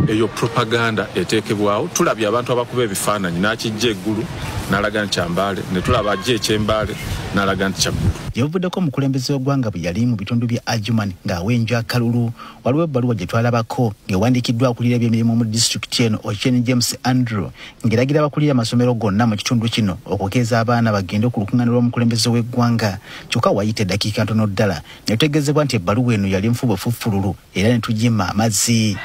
Eyo propaganda eteekebwawo. Tulabye abantu abakuba ebifaananyi n'akijja eggulu n'alaga nti Kyambaale, ne tulaba ajja ekyembaale n'alaga nti Kyaggulu. Gye buvuddeko omukulembeze w'eggwanga bwe yali mu bitundu bya Adjumani ng'awenja akalulu, waliwo ebbaluwa gye twalabako ng'ewandiikiddwa akulira ebyemirimu mu disitulikiti eno, Ochen James Andrew, ng'eragira abakulira amasomero gonna mu kitundu kino okukeeza abaana bagende ku lukuŋŋaana lw'omukulembeze w'eggwanga. Kyokka wayita eddakiika ntono ddala ne tutegeezebwa nti ebbaluwa eno yali nfu bufufululu era ne tugimma amazzi.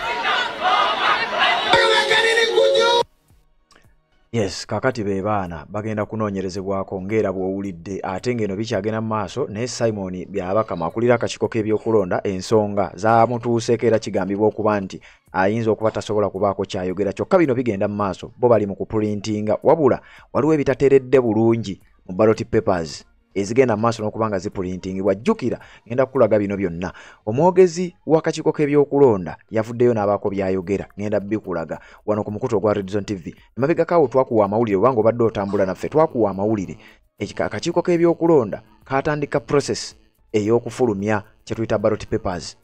Yes, kakati be baana bagenda kunoonyerezebwako ng'era bw'owulidde, ate ng'eno bikyagenda mu maaso. Naye Simon Byabakama akulira akakiiko k'ebyokulonda ensonga zaamutuuseeko, era kigambibwa okuba nti ayinza okuba tasobola kubaako kyayogera. Kyokka bino bigenda mu maaso, bo bali mu kupulintinga, wabula waliwo ebitateredde bulungi mu ballot papers ezigenda mu maaso n'okuba nga zipulintingibwa. Jjukira ngenda kukulaga bino byonna. Omwogezi w'akakiiko k'ebyokulonda yavuddeyo n'abaako by'ayogera, ngenda bikulaga wano ku mukutu ogwa Redzone TV. Emabegako twakuwa amawulire, obanga obadde otambula naffe, twakuwa amawulire. Akakiiko k'ebyokulonda katandika process ey'okufulumya kye tuyita ballot papers,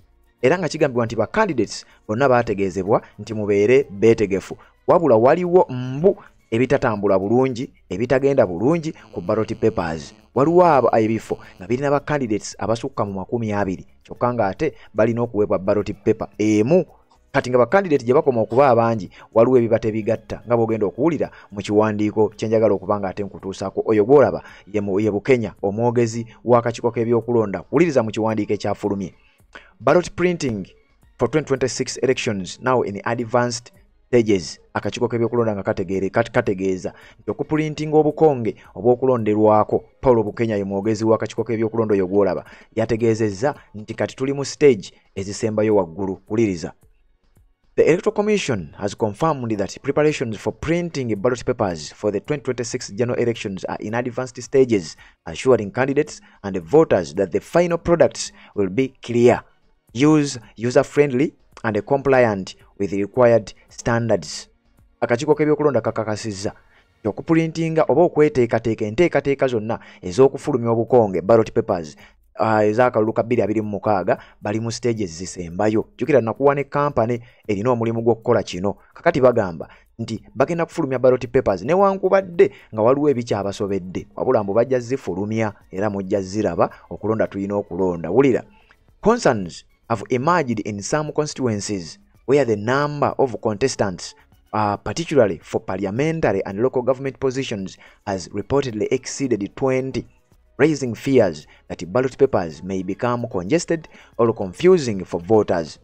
era nga kigambibwa nti ba candidates bonna baategeezebwa nti mubeere beetegefu, wabula waliwo mbu ebitatambula bulungi, ebitagenda bulungi ku ballot papers. Waliwo abo ebifo nga birina ba candidates abasukka mu 20, kyokka ng'ate balina okuweebwa ballot paper emu. Kati nga ba candidate gye bakoma okuba abangi, waliwo ebiba tebigatta, nga bw'ogenda okuwulira mu kiwandiiko kye njagala okuba nga ate nkutuusaako. Oyo gw'olaba ye Bukenya, omwogezi w'akakiiko k'ebyokulonda. Wuliriza mu kiwandiiko ekyafulumye: "Ballot printing for 2026 elections now in advanced stages." Akakiiko k'ebyokulonda nga kategeeza nti okupulintinga obukonge obw'okulonderwako, Paulo Bukenya ye mwogezi w'akakiiko k'ebyokulonda oyo gw'olaba, yategeezezza nti kati tuli mu stage ezisembayo waggulu. Wuliriza: "The Electoral Commission has confirmed that preparations for printing ballot papers for the 2026 general elections are in advanced stages, assuring candidates and voters that the final products will be clear, user-friendly and compliant with the required standards." Akakiiko k'ebyokulonda kakakasizza okupulintinga oba okweteekateeka, enteekateeka zonna ez'okufulumya obukonge, ballot papers ez'akalulu ka 2026, bali mu stages zisembayo. Jjukira nakuwa ne kampani erina omulimu gw'okukola kino. Kakati bagamba nti bagenda kufulumya ballot papers newankubadde nga waliwo ebikyabasobedde, wabula mbu bajja zifulumya era mujja ziraba. Okulonda tulina okulonda. Wulira: "Concerns have emerged in some constituencies where the number of contestants, particularly for parliamentary and local government positions, has reportedly exceeded 20, raising fears that ballot papers may become congested or confusing for voters."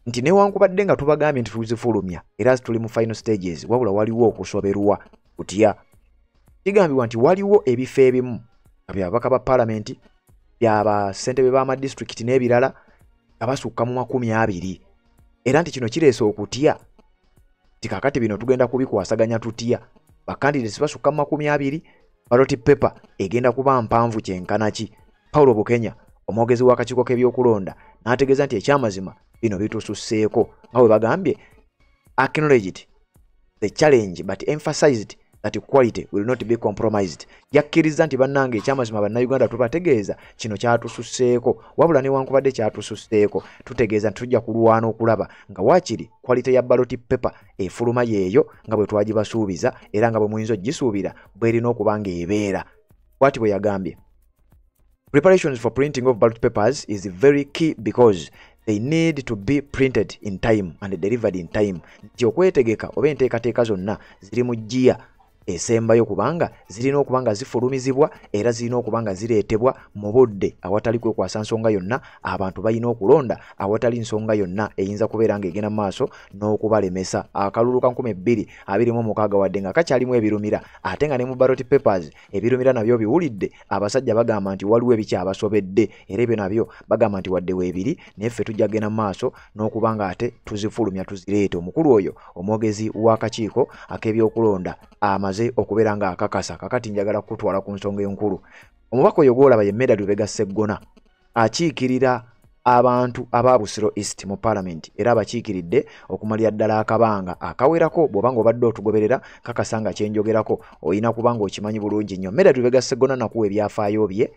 Nti newankubadde nga tubagambye nti tuzifulumya era tuli mu final stages, wabula waliwo okusoberwa kutya. Kigambibwa nti waliwo ebifo ebimu nga byababaka ba paalamenti, byabasentebe b'amadisitulikiti n'ebirala, nga basukka mu 20, era nti kino kireese okutya nti kaakati bino tugenda kubikwasaganya tutya? Ba candidates basukka mu 20, ballot paper egenda kuba mpanvu kyenkana ki? Paulo Bukenya, omwogezi w'akakiiko k'ebyokulonda, n'ategeeza nti ekyamazima bino bitususseeko, nga bwe bagambye, "acknowledged the challenge but emphasized that quality will not be compromised." Yakkiriza nti bannange, ekyamazima bannayuganda tubategeeza kino kyatususseeko, wabula newankubadde kyatususseeko, tutegeeza nti tujja kulwana okulaba nga waakiri quality ya ballot paper efuluma yeeyo nga bwe twagibasuubiza, era nga bwe muyinza ogisuubira bwerina okuba ng'ebeera. Bw'ati bwe yagambye: "Preparations for printing of ballot papers is very key because they need to be printed in time and delivered in time." Nti okwetegeka oba enteekateeka zonna ziri mu ggiya esembayo, kubanga zirina okuba nga zifulumizibwa era zirina okuba nga zireetebwa mu budde awatali kwekwasa nsonga yonna. Abantu balina okulonda awatali nsonga yonna eyinza kubeera ng'egenda mu maaso n'okubalemesa. Akalulu ka 2026, wadde nga kakyalimu ebirumira, ate nga ne mu ballot papers ebirumira nabyo biwulidde, abasajja bagamba nti waliwo ebikyabasobedde, era ebyo nabyo bagamba nti wadde weebiri, naye ffe tujja genda mu maaso n'okuba nga ate tuzifulumya, tuzireete. Omukulu oyo omwogezi w'akakiiko ak'ebyokulonda amaze okubeera nga akakasa. Kakati njagala kukutwala ku nsonga enkulu. Omubaka oyo gwolaba ye Medard Lubega Sseggona, akiikirira abantu aba Busiro East mu parliament era abakiikiridde okumalira ddala akabanga akawerako. Bw'obanga obadde otugoberera kakasanga kyenjogerako olina kubanga okimanyi bulungi nnyo. Medard Lubega Sseggona nakuwa ebyafaayo bye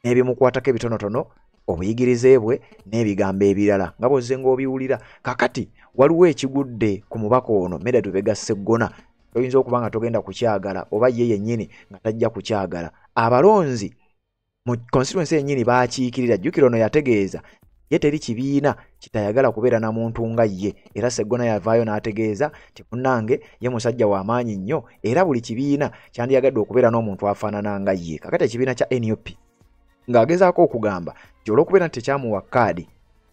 n'ebimukwatako ebitonotono, obuyigirize bwe n'ebigambo ebirala nga bw'ozze ng'obiwulira. Kakati waliwo ekigudde ku mubaka ono Medard Lubega Sseggona, oyinza okuba nga togenda kukyagala oba ye yennyini nga tajja kukyagala. Abalonzi mu constituency yennyini baakiikirira. Jjukira ono yategeeza ye teri kibiina kitayagala kubeera na muntu nga ye, era Sseggona yavaayo n'ategeeza nti munnange ye musajja wa maanyi nnyo era buli kibiina kyandiyagadde okubeera n'omuntu afaanana nga ye. Kakati ekibiina kya NUP ng'agezaako okugamba nti olw'okubeera nti tekyamuwa kaadi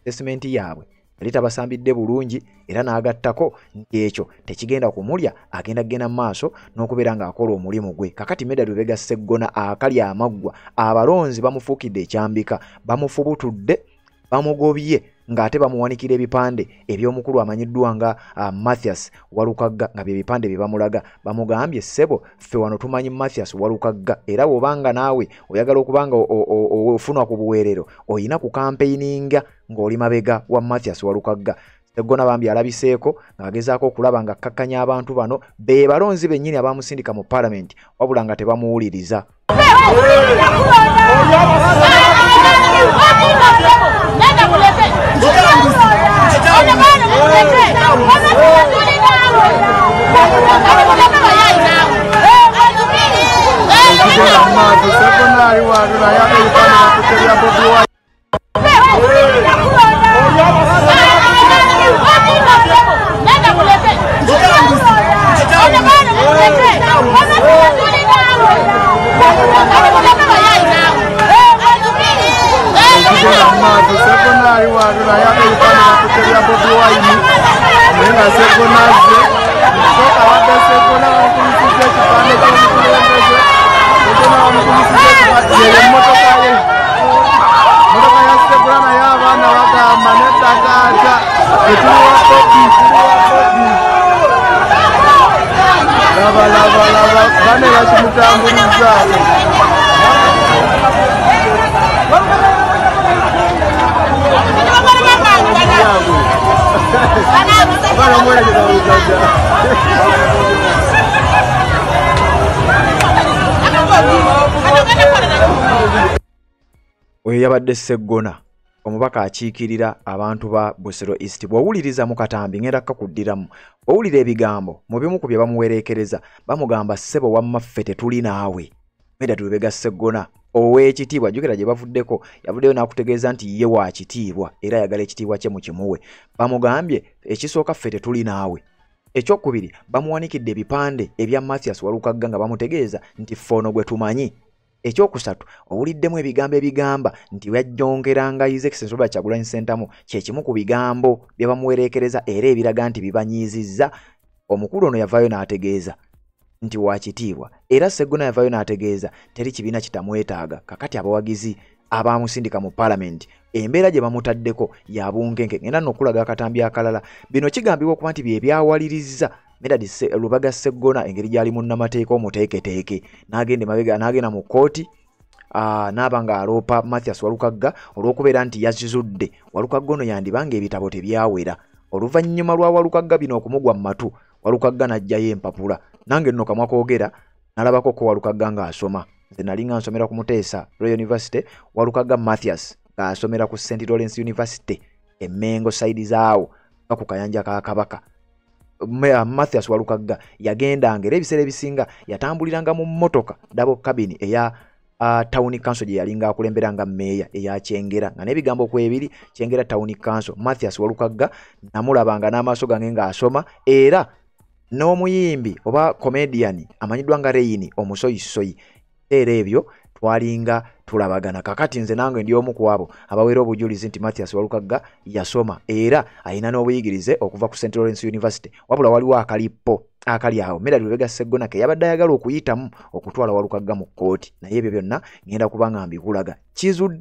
esimenti yaabwe yali tabasambidde bulungi, era n'agattako nti ekyo tekigenda kumulya, agenda kugenda mu maaso n'okubeera ng'akola omulimu gwe. Kakati Medard Lubega Sseggona akali amaggwa, abalonzi bamufuukidde ekyambika, bamufubutudde, bamugobye ng'ate bamuwanikira ebipande eby'omukulu amanyiddwa nga Mathias Walukagga, nga bye bipande bye bamulaga. Bamugambye ssebo ffe wano tumanyi Mathias Walukagga, era bw'obanga naawe oyagala okuba nga ofuna ku buweerero oyina ku kampeininga ng'oli mabega wa Mathias Walukagga. Sseggona bambi alabiseeko ng'agezaako okulaba nga akkakkanya abantu bano be balonzi bennyini abamusindika mu parliament, wabula nga tebamuwuliriza. Oyo yabadde Sseggona, omubaka akiikirira abantu ba Busiro East. Bw'owuliriza mu katambi ngenda kakuddiramu, owulira ebigambo mu bimu ku bye bamuwereekereza, bamugamba ssebo wamma ffe tetuli naawe. Medard Lubega Sseggona ow'ekitiibwa, jjukira gye bavuddeko, yavuddeyo n'akutegeeza nti ye wa kitiibwa era ayagala ekitiibwa kye mukimuwe. Bamugambye ekisooka ffe tetuli naawe. Ekyokubiri bamuwanikidde ebipande ebya Mathias Walukagga nga bamutegeeza nti ffe ono gwe tumanyi. Ekyokusatu owuliddemu ebigambo ebigamba nti yajjongeranga His Excellency Robert Kyagulanyi Ssentamu, kye kimu ku bigambo bye bamuwereekereza era ebiraga nti bibanyiizizza. Omukulu ono yavaayo n'ategeeza nti wa kitiibwa, era Sseggona yavaayo n'ategeeza teri kibiina kitamwetaaga. Kakati abawagizi abamusindika mu parliament embeera gye bamutaddeko ya bunkenke. Ngenda nno okulaga akatambi akalala. Bino kigambibwa okuba nti bye byawaliriza Medard Lubega Sseggona engeri gy'ali munnamateeka omuteeketeeke n'agenda emabega n'agenda mu kkooti n'aba ng'aloopa Mathias Walukagga olw'okubeera nti yazizudde Walukagga ono yandibanga ebitabo tebyawera. Oluvannyuma lwa Walukagga bino okumugwa mu matu, Walukagga n'aggyayo empapula. Nange nno kamwa koogera nalabako ko Walukagga ng'asoma. Nze nali nga nsomera ku Muteesa Royal University, Walukagga Mathias ng'asomera ku St Lawrence University e Mengo side zaawo nga ku kayanja ka Kabaka. Mathias Walukagga yagendanga era ebiseera ebisinga yatambuliranga mu mmotoka double cabin eya town council gye yalinga akulembera nga mmeeya eya Kyengera, nga n'ebigambo kwebiri Kyengera Town Council. Mathias Walukagga namulabanga n'amaaso gange ng'asoma, era n'omuyimbi oba comedian amanyiddwa nga Reini omusoyisoyi, era ebyo twalinga tulabagana. Kakati nze nange ndi omu ku abo abaweera obujulizi nti Mathias Walukagga yasoma era alina n'obuyigirize okuva ku St Lawrence University. Wabula waliwo akalippo akali awo Medard Lubega Sseggona ke yabadde ayagala okuyitamu okutwala Walukagga mu kkooti, naye ebyo byonna ngenda kuba nga mbikulaga.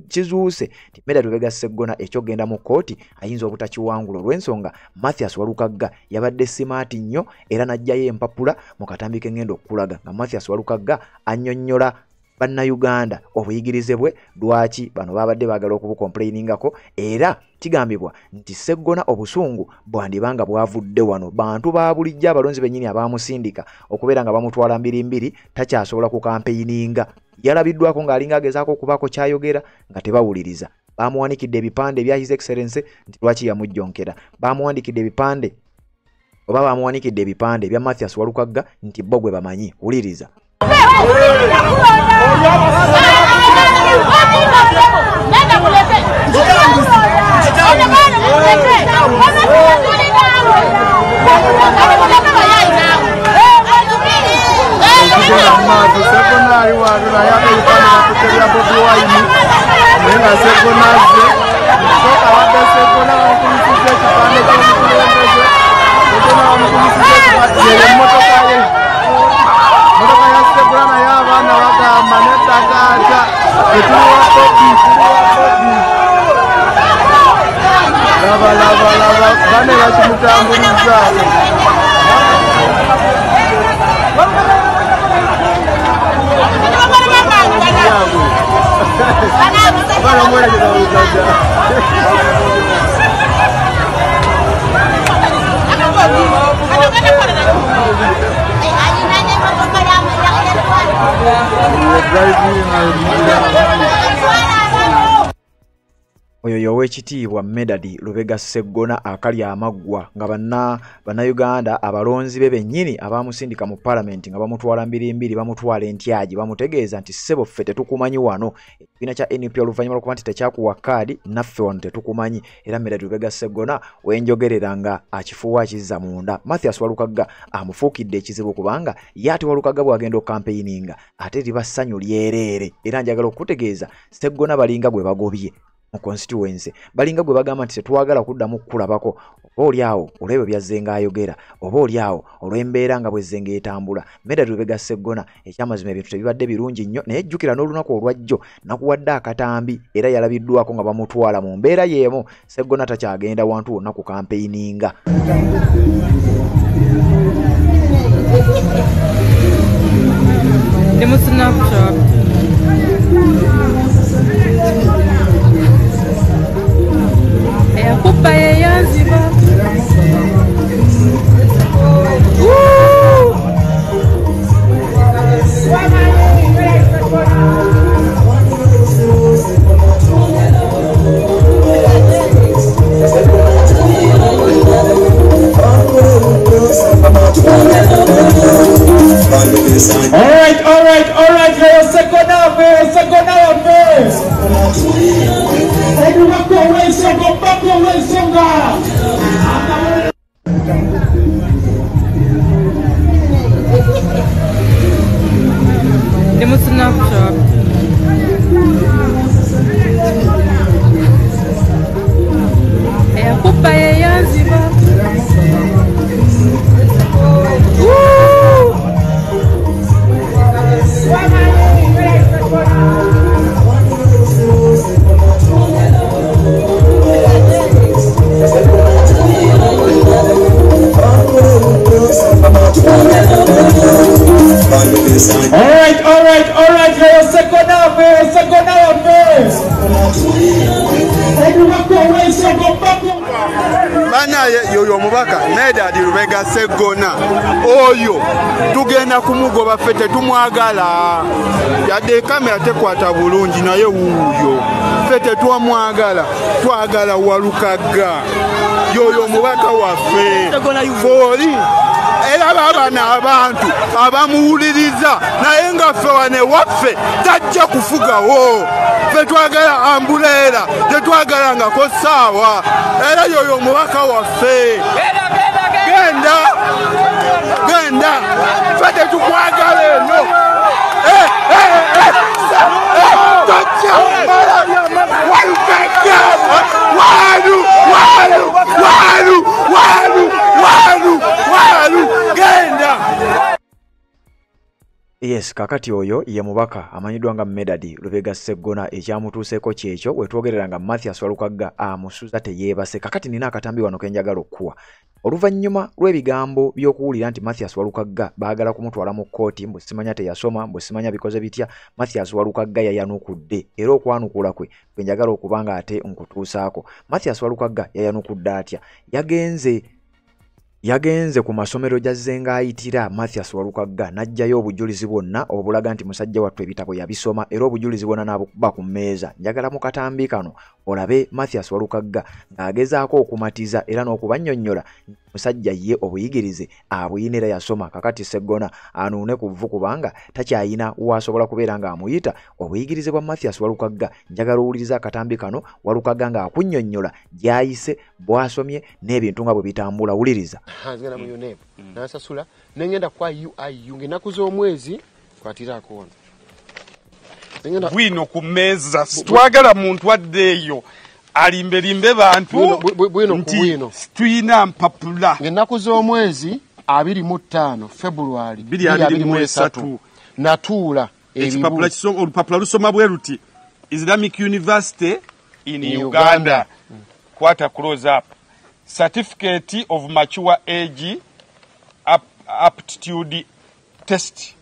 Kizuuse nti Medard Lubega Sseggona ekyogenda mu kkooti ayinza obutakiwangula olw'ensonga Mathias Walukagga yabadde simaati nnyo era n'aggyayo empapula mu katambi ke ngenda okukulaga nga Mathias Walukagga annyonnyola Bannayuganda obuyigirize bwe lwaki bano babadde baagala okubukomplainingako. Era kigambibwa nti Sseggona obusungu bwandibanga bwavudde wano, bantu ba bulijjo abalonzi bennyini abamusindika okubeera nga bamutwala mbirimbiri, takyasobola kukampeininga. Yalabiddwako ng'alinga agezaako okubaako kyayogera nga tebawuliriza. Bamuwanikidde ebipande ebya His Excellency nti lwaki yamujjonkera, bamuwanikidde ebipande oba bamuwanikidde ebipande ebya Mathias Walukagga nti bo gwe bamanyi. Wuliriza. Oyo y'owekitiibwa Medard Lubega Sseggona akali amaggwa nga bannayuganda abalonzi be bennyini abamusindika mu palamenti nga bamutwala mbirimbiri, bamutwala entyaji, bamutegeeza nti ssebo ffe tetukumanyi wano. Ekibiina kya NUP oluvannyuma lw'okuba nti tekyakuwa kaadi, naffe wano tetukumanyi. Era Medard Lubega Sseggona wenjogerera nga akifuwa akizza munda. Mathias Walukagga amufuukidde ekizibu kubanga ye ate Walukagga bw'agenda okukampeininga ate liba ssanyu lyereere. Era njagala okukutegeeza Sseggona balinga gwe bagobye mu constituency, balinga gwe bagamba nti tetwagala kuddamu kukulabako, oba oli awo olw'ebyo byazzenga ayogera, oba oli awo olw'embeera nga bwezzenga etambula. Medard Lubega Sseggona ekyamazima ebintu tebibadde birungi nnyo, naye jjukira n'olunaku olwajjo nakuwadde akatambi era yalabiddwako nga bamutwala mu mbeera y'emu. Sseggona takyagenda wantu wonna ku kampeininga. Ndi mu Snapchat. Eyakuba yeyanziba. All right, Sseggona waffe. Omubaka ow'ensonga, omubaka ow'ensonga. Ndi mu Snapchat. Eyakuba yeyanziba. All right, Sseggona waffe. Omubaka ow'ensonga, omubaka. Banaye yoyo omubaka Medard Lubega Sseggona oyo tugenda kumugoba ffe tetumwagala, yadde kamera tekwata bulungi naye wuuyo ffe tetwamwagala, twagala Walukagga yoyo omubaka waffe foli. Era babano abantu abamuwuliriza naye nga ffe wane waffe tajja kufugawo. Ffe twagala ambuleera, tetwagalangako ssaawa. Era yoyo omubaka waffe. Genda, genda, ffe tetukwagala eno. Tojja Walukagga, walu, walu, walu, walu, walu, walu, genda. Yes, kakati oyo ye mubaka amanyiddwa nga Medard Lubega Sseggona ekyamutuuseeko kyekyo wetwogerera nga Mathias Walukagga amusuza teyeebase. Kakati nina akatambi wano ke njagala okukuwa. Oluvannyuma lw'ebigambo by'okuwulira nti Mathias Walukagga baagala kumutwala mu kkooti, mbu simanya teyasoma, mbu simanya bikoze bitya, Mathias Walukagga yayanukudde, era okwanukula kwe kwe njagala okuba nga ate nkutuusaako. Mathias Walukagga yayanukudde atya? Yagenze ku masomero gy'azze ng'ayitira Mathias Walukagga n'aggyayo obujulizi bwonna obulaga nti musajja wattu ebitabo yabisoma, era obujulizi bwonna n'abukuba ku mmeeza. Njagala mu katambi kano olabe Mathias Walukagga ng'agezaako okumatiza era n'okubannyonnyola musajja ye obuyigirize abuyina era yasoma. Kakati Sseggona anuune ku vvu kubanga takyayina w'asobola kubeera ng'amuyita. Obuyigirize bwa Mathias Walukagga, njagala owulirize akatambi kano Walukagga ng'akunnyonnyola gy'ayise, bw'asomye n'ebintu nga bwe bitambula. Wuliriza. Nzigenda mu UNEB nansasula nengenda kwa UIU ng'ennaku z'omwezi kwatirako wano bwino ku mmeeza. Twagala muntu addeeyo alimbelimbe bantu nti tulina mpapula. Ng'ennaku z'omwezi 25 February 2023 natuula olupapula lusoma bwe luti: Islamic University in Uganda, kwata close up, certificate of mature age aptitude test.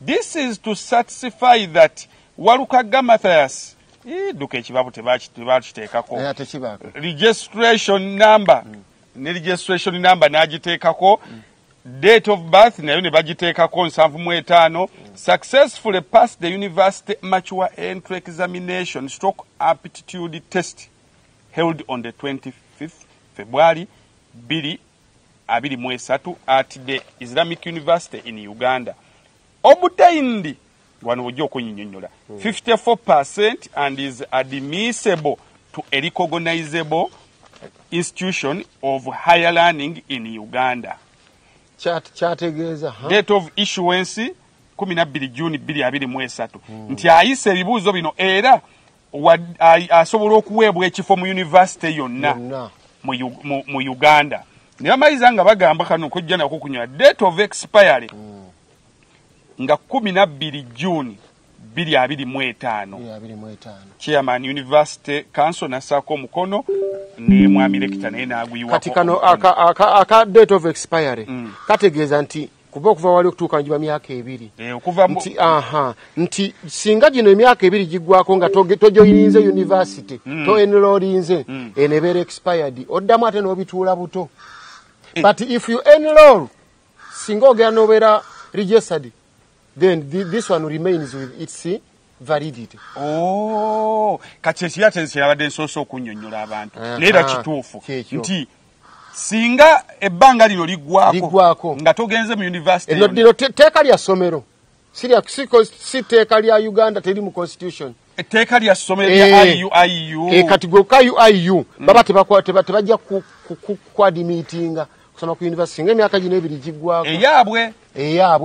This is to certify that Walukagga Mathias, duka ekibabu tebakiteekako, registration number ne registration number n'agiteekako, date of birth nayo ne bagiteekako 75, successfully passed the university mature entry examination stroke aptitude test held on the 25th February 2023 at the Islamic University in Uganda. Obtained wano ojja okunnyonnyola 54% and is admissible to a recognizable institution of higher learning in Uganda. Kyategeeza date of issuance 12 June 2023, nti ayise ebibuuzo bino era asobola okuweebwa ekifo mu university yonna mu Uganda. Ne bamaliza nga bagamba kano kujja nako kunywa date of expiry nga 12 June 2025. Chairman University Council nassaako omukono ne mwami Rekita naye n'aguyiwako. Kati kano aka date of expiry kategeeza nti kuba okuva wali okutuuka njiba myaka ebiri, nti nti singa gino emyaka ebiri giggwako nga tojoyininze university, to enrollinze, eno ebeera expired, oddamu ate n'obituula buto. But if you enroll, singa ogenda n'obeera registered, then this one remains with its validity. Oh, kati ekiri ate nsi yabadde nsoose okunnyonnyola abantu, naye era kituufu nti singa ebbanga lino liggwako nga togenze mu university, lino tteeka lya ssomero, si tteeka lya Uganda, teri mu constitution. Etteeka lya ssomero lya IUIU. Kati gwe ka UIU baba tebajja kuadimitinga kusoma ku university singa emyaka gino ebiri giggwako. Eyaabwe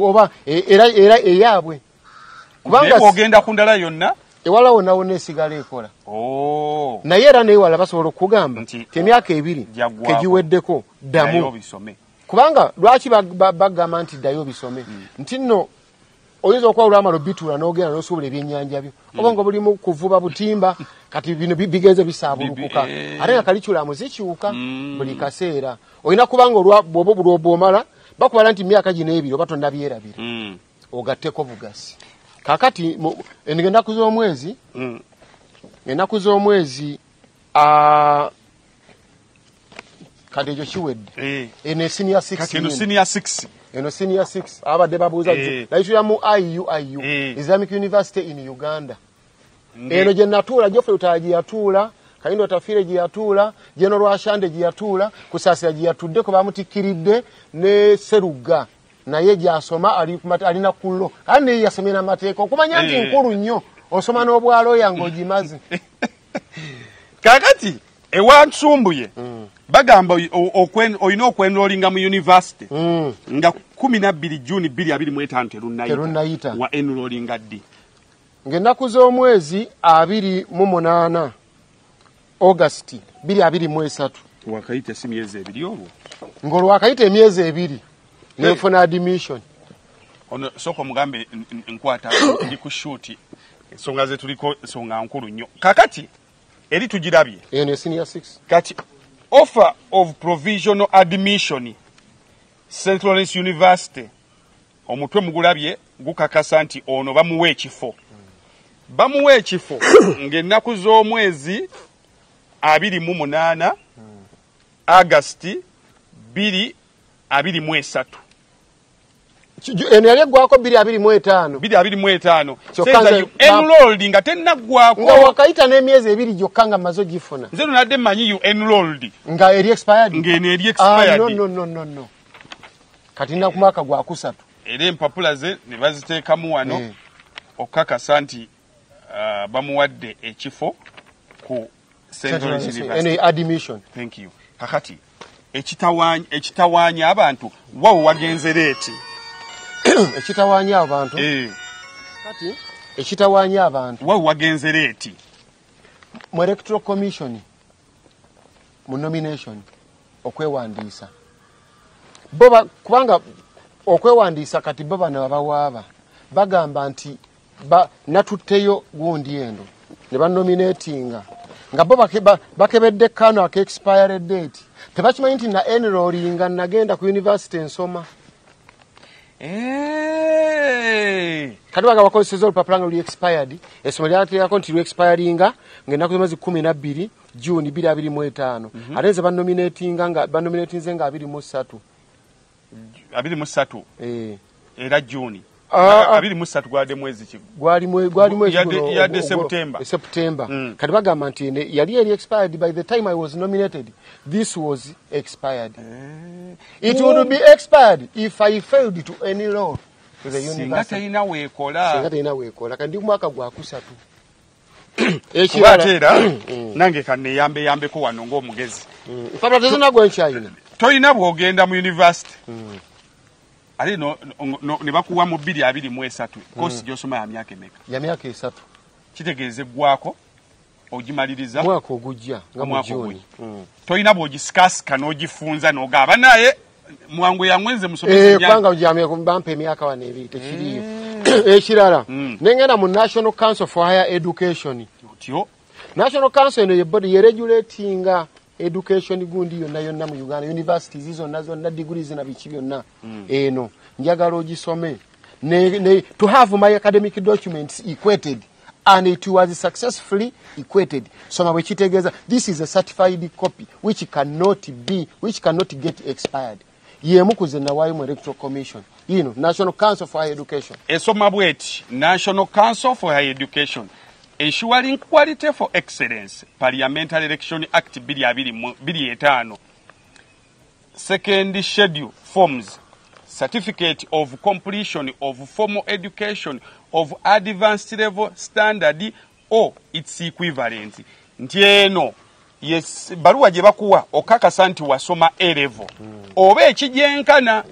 oba era eyaabwe, kubanga ogenda ku ndala yonna ewala wonna wonna esigala ekola. Naye era newala basobola okugamba nti emyaka ebiri kegiweddeko ddamu, kubanga lwaki bagamba nti ddayo obisome? Nti nno oyinza okuba olwamala obituula n'ogenda n'osobola ebyennyanja byo, oba nga bulimu kuvuba butimba, kati bino bigenze bisaabulukuka, ate nga kaliculamu zikyuka buli kaseera. Olina kubanga bw'omala bakubala nti myaka gino ebiri oba tonnabyerabira, ogatteko bugasi. Kakati ennaku z'omwezi kati ekyo kiwedde. Eno senior 6, eno senior 6, eno senior 6 abadde babuuza nayitulira mu IUIU, Islamic University in Uganda. Eno gye natuula, Geoffrey Lutaaya gye yatuula, Kayindo Otafiire gye yatuula, General Rwashande gye yatuula, Kusaasira gye yatuddeko bamutikkiridde, ne Serugga naye gy'asoma alina kullo, ate naye yasomye n'amateeka okumanya nti nkulu nnyo, osoma n'obwalooya ng'ogimaze. Kakati ewansumbuye bagamba olina okwenrolinga mu university nga 12 June 2025 terunnayita. Wa enrolinga ddi? Ng'ennaku z'omwezi 28 August 2023. Wakayita si myezi ebiri olwo? Ng'olwakayita emyezi ebiri nenfuna admission. Ono sooka omugambe nkwata ndi ku shoot, ensonga ze tuliko ensonga nkulu nnyo. Kakati eri tugirabye eno senior 6. Kati Offer of provisional admission, St. Lawrence University. Omutwe mugulabye gukakasa nti ono bamuwa ekifo. Bamuwa ekifo ng'ennaku z'omwezi 28 August 2023. Eno yali eggwako 2025. 2025. Says you enrolled nga tennaggwako. Nga wakayita n'emyezi ebiri gyokka nga mmaze ogifuna. Nze nonadde mmanyi you enrolled. Nga eri expired. Ng'eno eri expired. No. Kati nna ku mwaka gwa kusatu. Era empapula ze ne baziteekamu wano okukakasa nti bamuwadde ekifo ku St. Lawrence University. Eno admission. Thank you. Kakati ekitawaanya abantu wawo wagenze leeti. Ekitawaanya abantu. Kati ekitawaanya abantu wawo wagenze leeti. Mu Electoral Commission mu nomination okwewandiisa. Bo kubanga okwewandiisa kati bo bano abawaaba bagamba nti natutteyo gundi eno ne banominatinga nga bo bakebedde kano aka expired date. Tebakimanyi nti na enrollinga nagenda ku university ensoma. Kati baga bakozesezza olupapula nga luli expired, essomero lyateekako nti lu expiringa ng'ennaku z'omwezi 12 June 2025. Ate nze banominatinga nga banominatinze nga 23. 23. Era June. 23 gwadde mwezi ki? Gwali mwezi yadde September. September. Kati bagamba nti yali eri expired by the time I was nominated. This was expired. It would be expired if I failed to enroll to the university. Singa terina weekola. Singa terina weekola. Kandi ndi mwaka gwa kusatu. Ekirala era nange kaneyambe yambeko wano ng'omugezi. Mpapula tezina gwe nkyayina. Toyina bw'ogenda mu university. Ali no ne bakuwa mu 2023 course gy'osoma ya myaka emeka? Ya myaka 3. Kitegeeze gwako ogimaliriza mwaka ogujja nga mu June. Toyina bw'ogisikasika n'ogifunza n'ogaba naye mwangu yangwenze musomesa kubanga ojamye bampa emyaka wano ebiri tekiriyo. Ekirala nengenda mu National Council for Higher Education. Otyo National Council eno ye body ye regulatinga education gundi yonna yonna mu Uganda, universities zonna zonna, degrees na biki byonna. Eno njagala ogisome to have my academic documents equated, and it was successfully equated. Soma bwe kitegeeza this is a certified copy which cannot get expired. Yemu kuze nawaayo mu Electoral Commission. Ino National Council for Higher Education. Esoma bweti National Council for Higher Education Ensuring Quality for Excellence, Parliamentary Election Act 2025, Second Schedule forms Certificate of Completion of Formal Education of Advanced Level Standard or its equivalent. Nti eno yes, baruwa gye bakuwa okakasa nti wasoma A level oba ekigyenkana.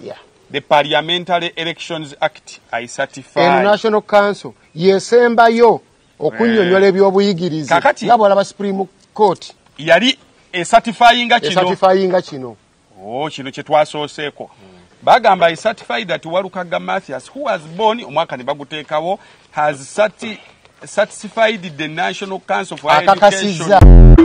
The Parliamentary Elections Act I certify. Eno National Council yesembayo okunyonyola ebyobuyigirize nga bw'alaba Supreme Court yali ecertifyinga kino. Ecertifyinga kino. Oh, kino kye twasooseeko. Bagamba I certify that Walukaga Mathias, who was born omwaka ne baguteekawo, has certified the National Council for Higher Education.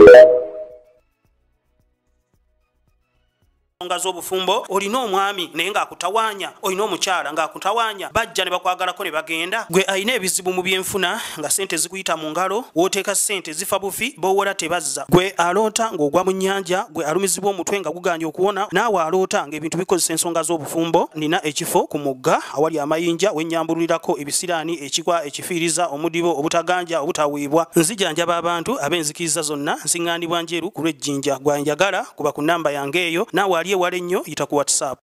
Z'obufumbo olina omwami naye ng'akutawaanya, olina omukyala ng'akutawaanya, bajja ne bakwagalako ne bagenda. Gwe alina ebizibu mu byenfuna nga ssente zikuyita mu ngalo, w'oteeka ssente zifa bufi, b'owola tebazza. Gwe aloota ng'ogwa mu nnyanja, gwe alumizibwa omutwe nga guganye okuwona, naawe aloota ng'ebintu bikozesa ensonga z'obufumbo. Nina ekifo ku mugga awali amayinja wennyambulirako ebisiraani, ekikwa, ekifiiriza, omudibo, obutaganja, obutaweebwa. Nzijanjaba abantu ab'enzikiriza zonna, nsiŋŋaanibwa njeru ku lw'ejjinja. Gwe njagala kuba ku nnamba yange eyo, naawe ali ewala ennyo yita ku WhatsApp.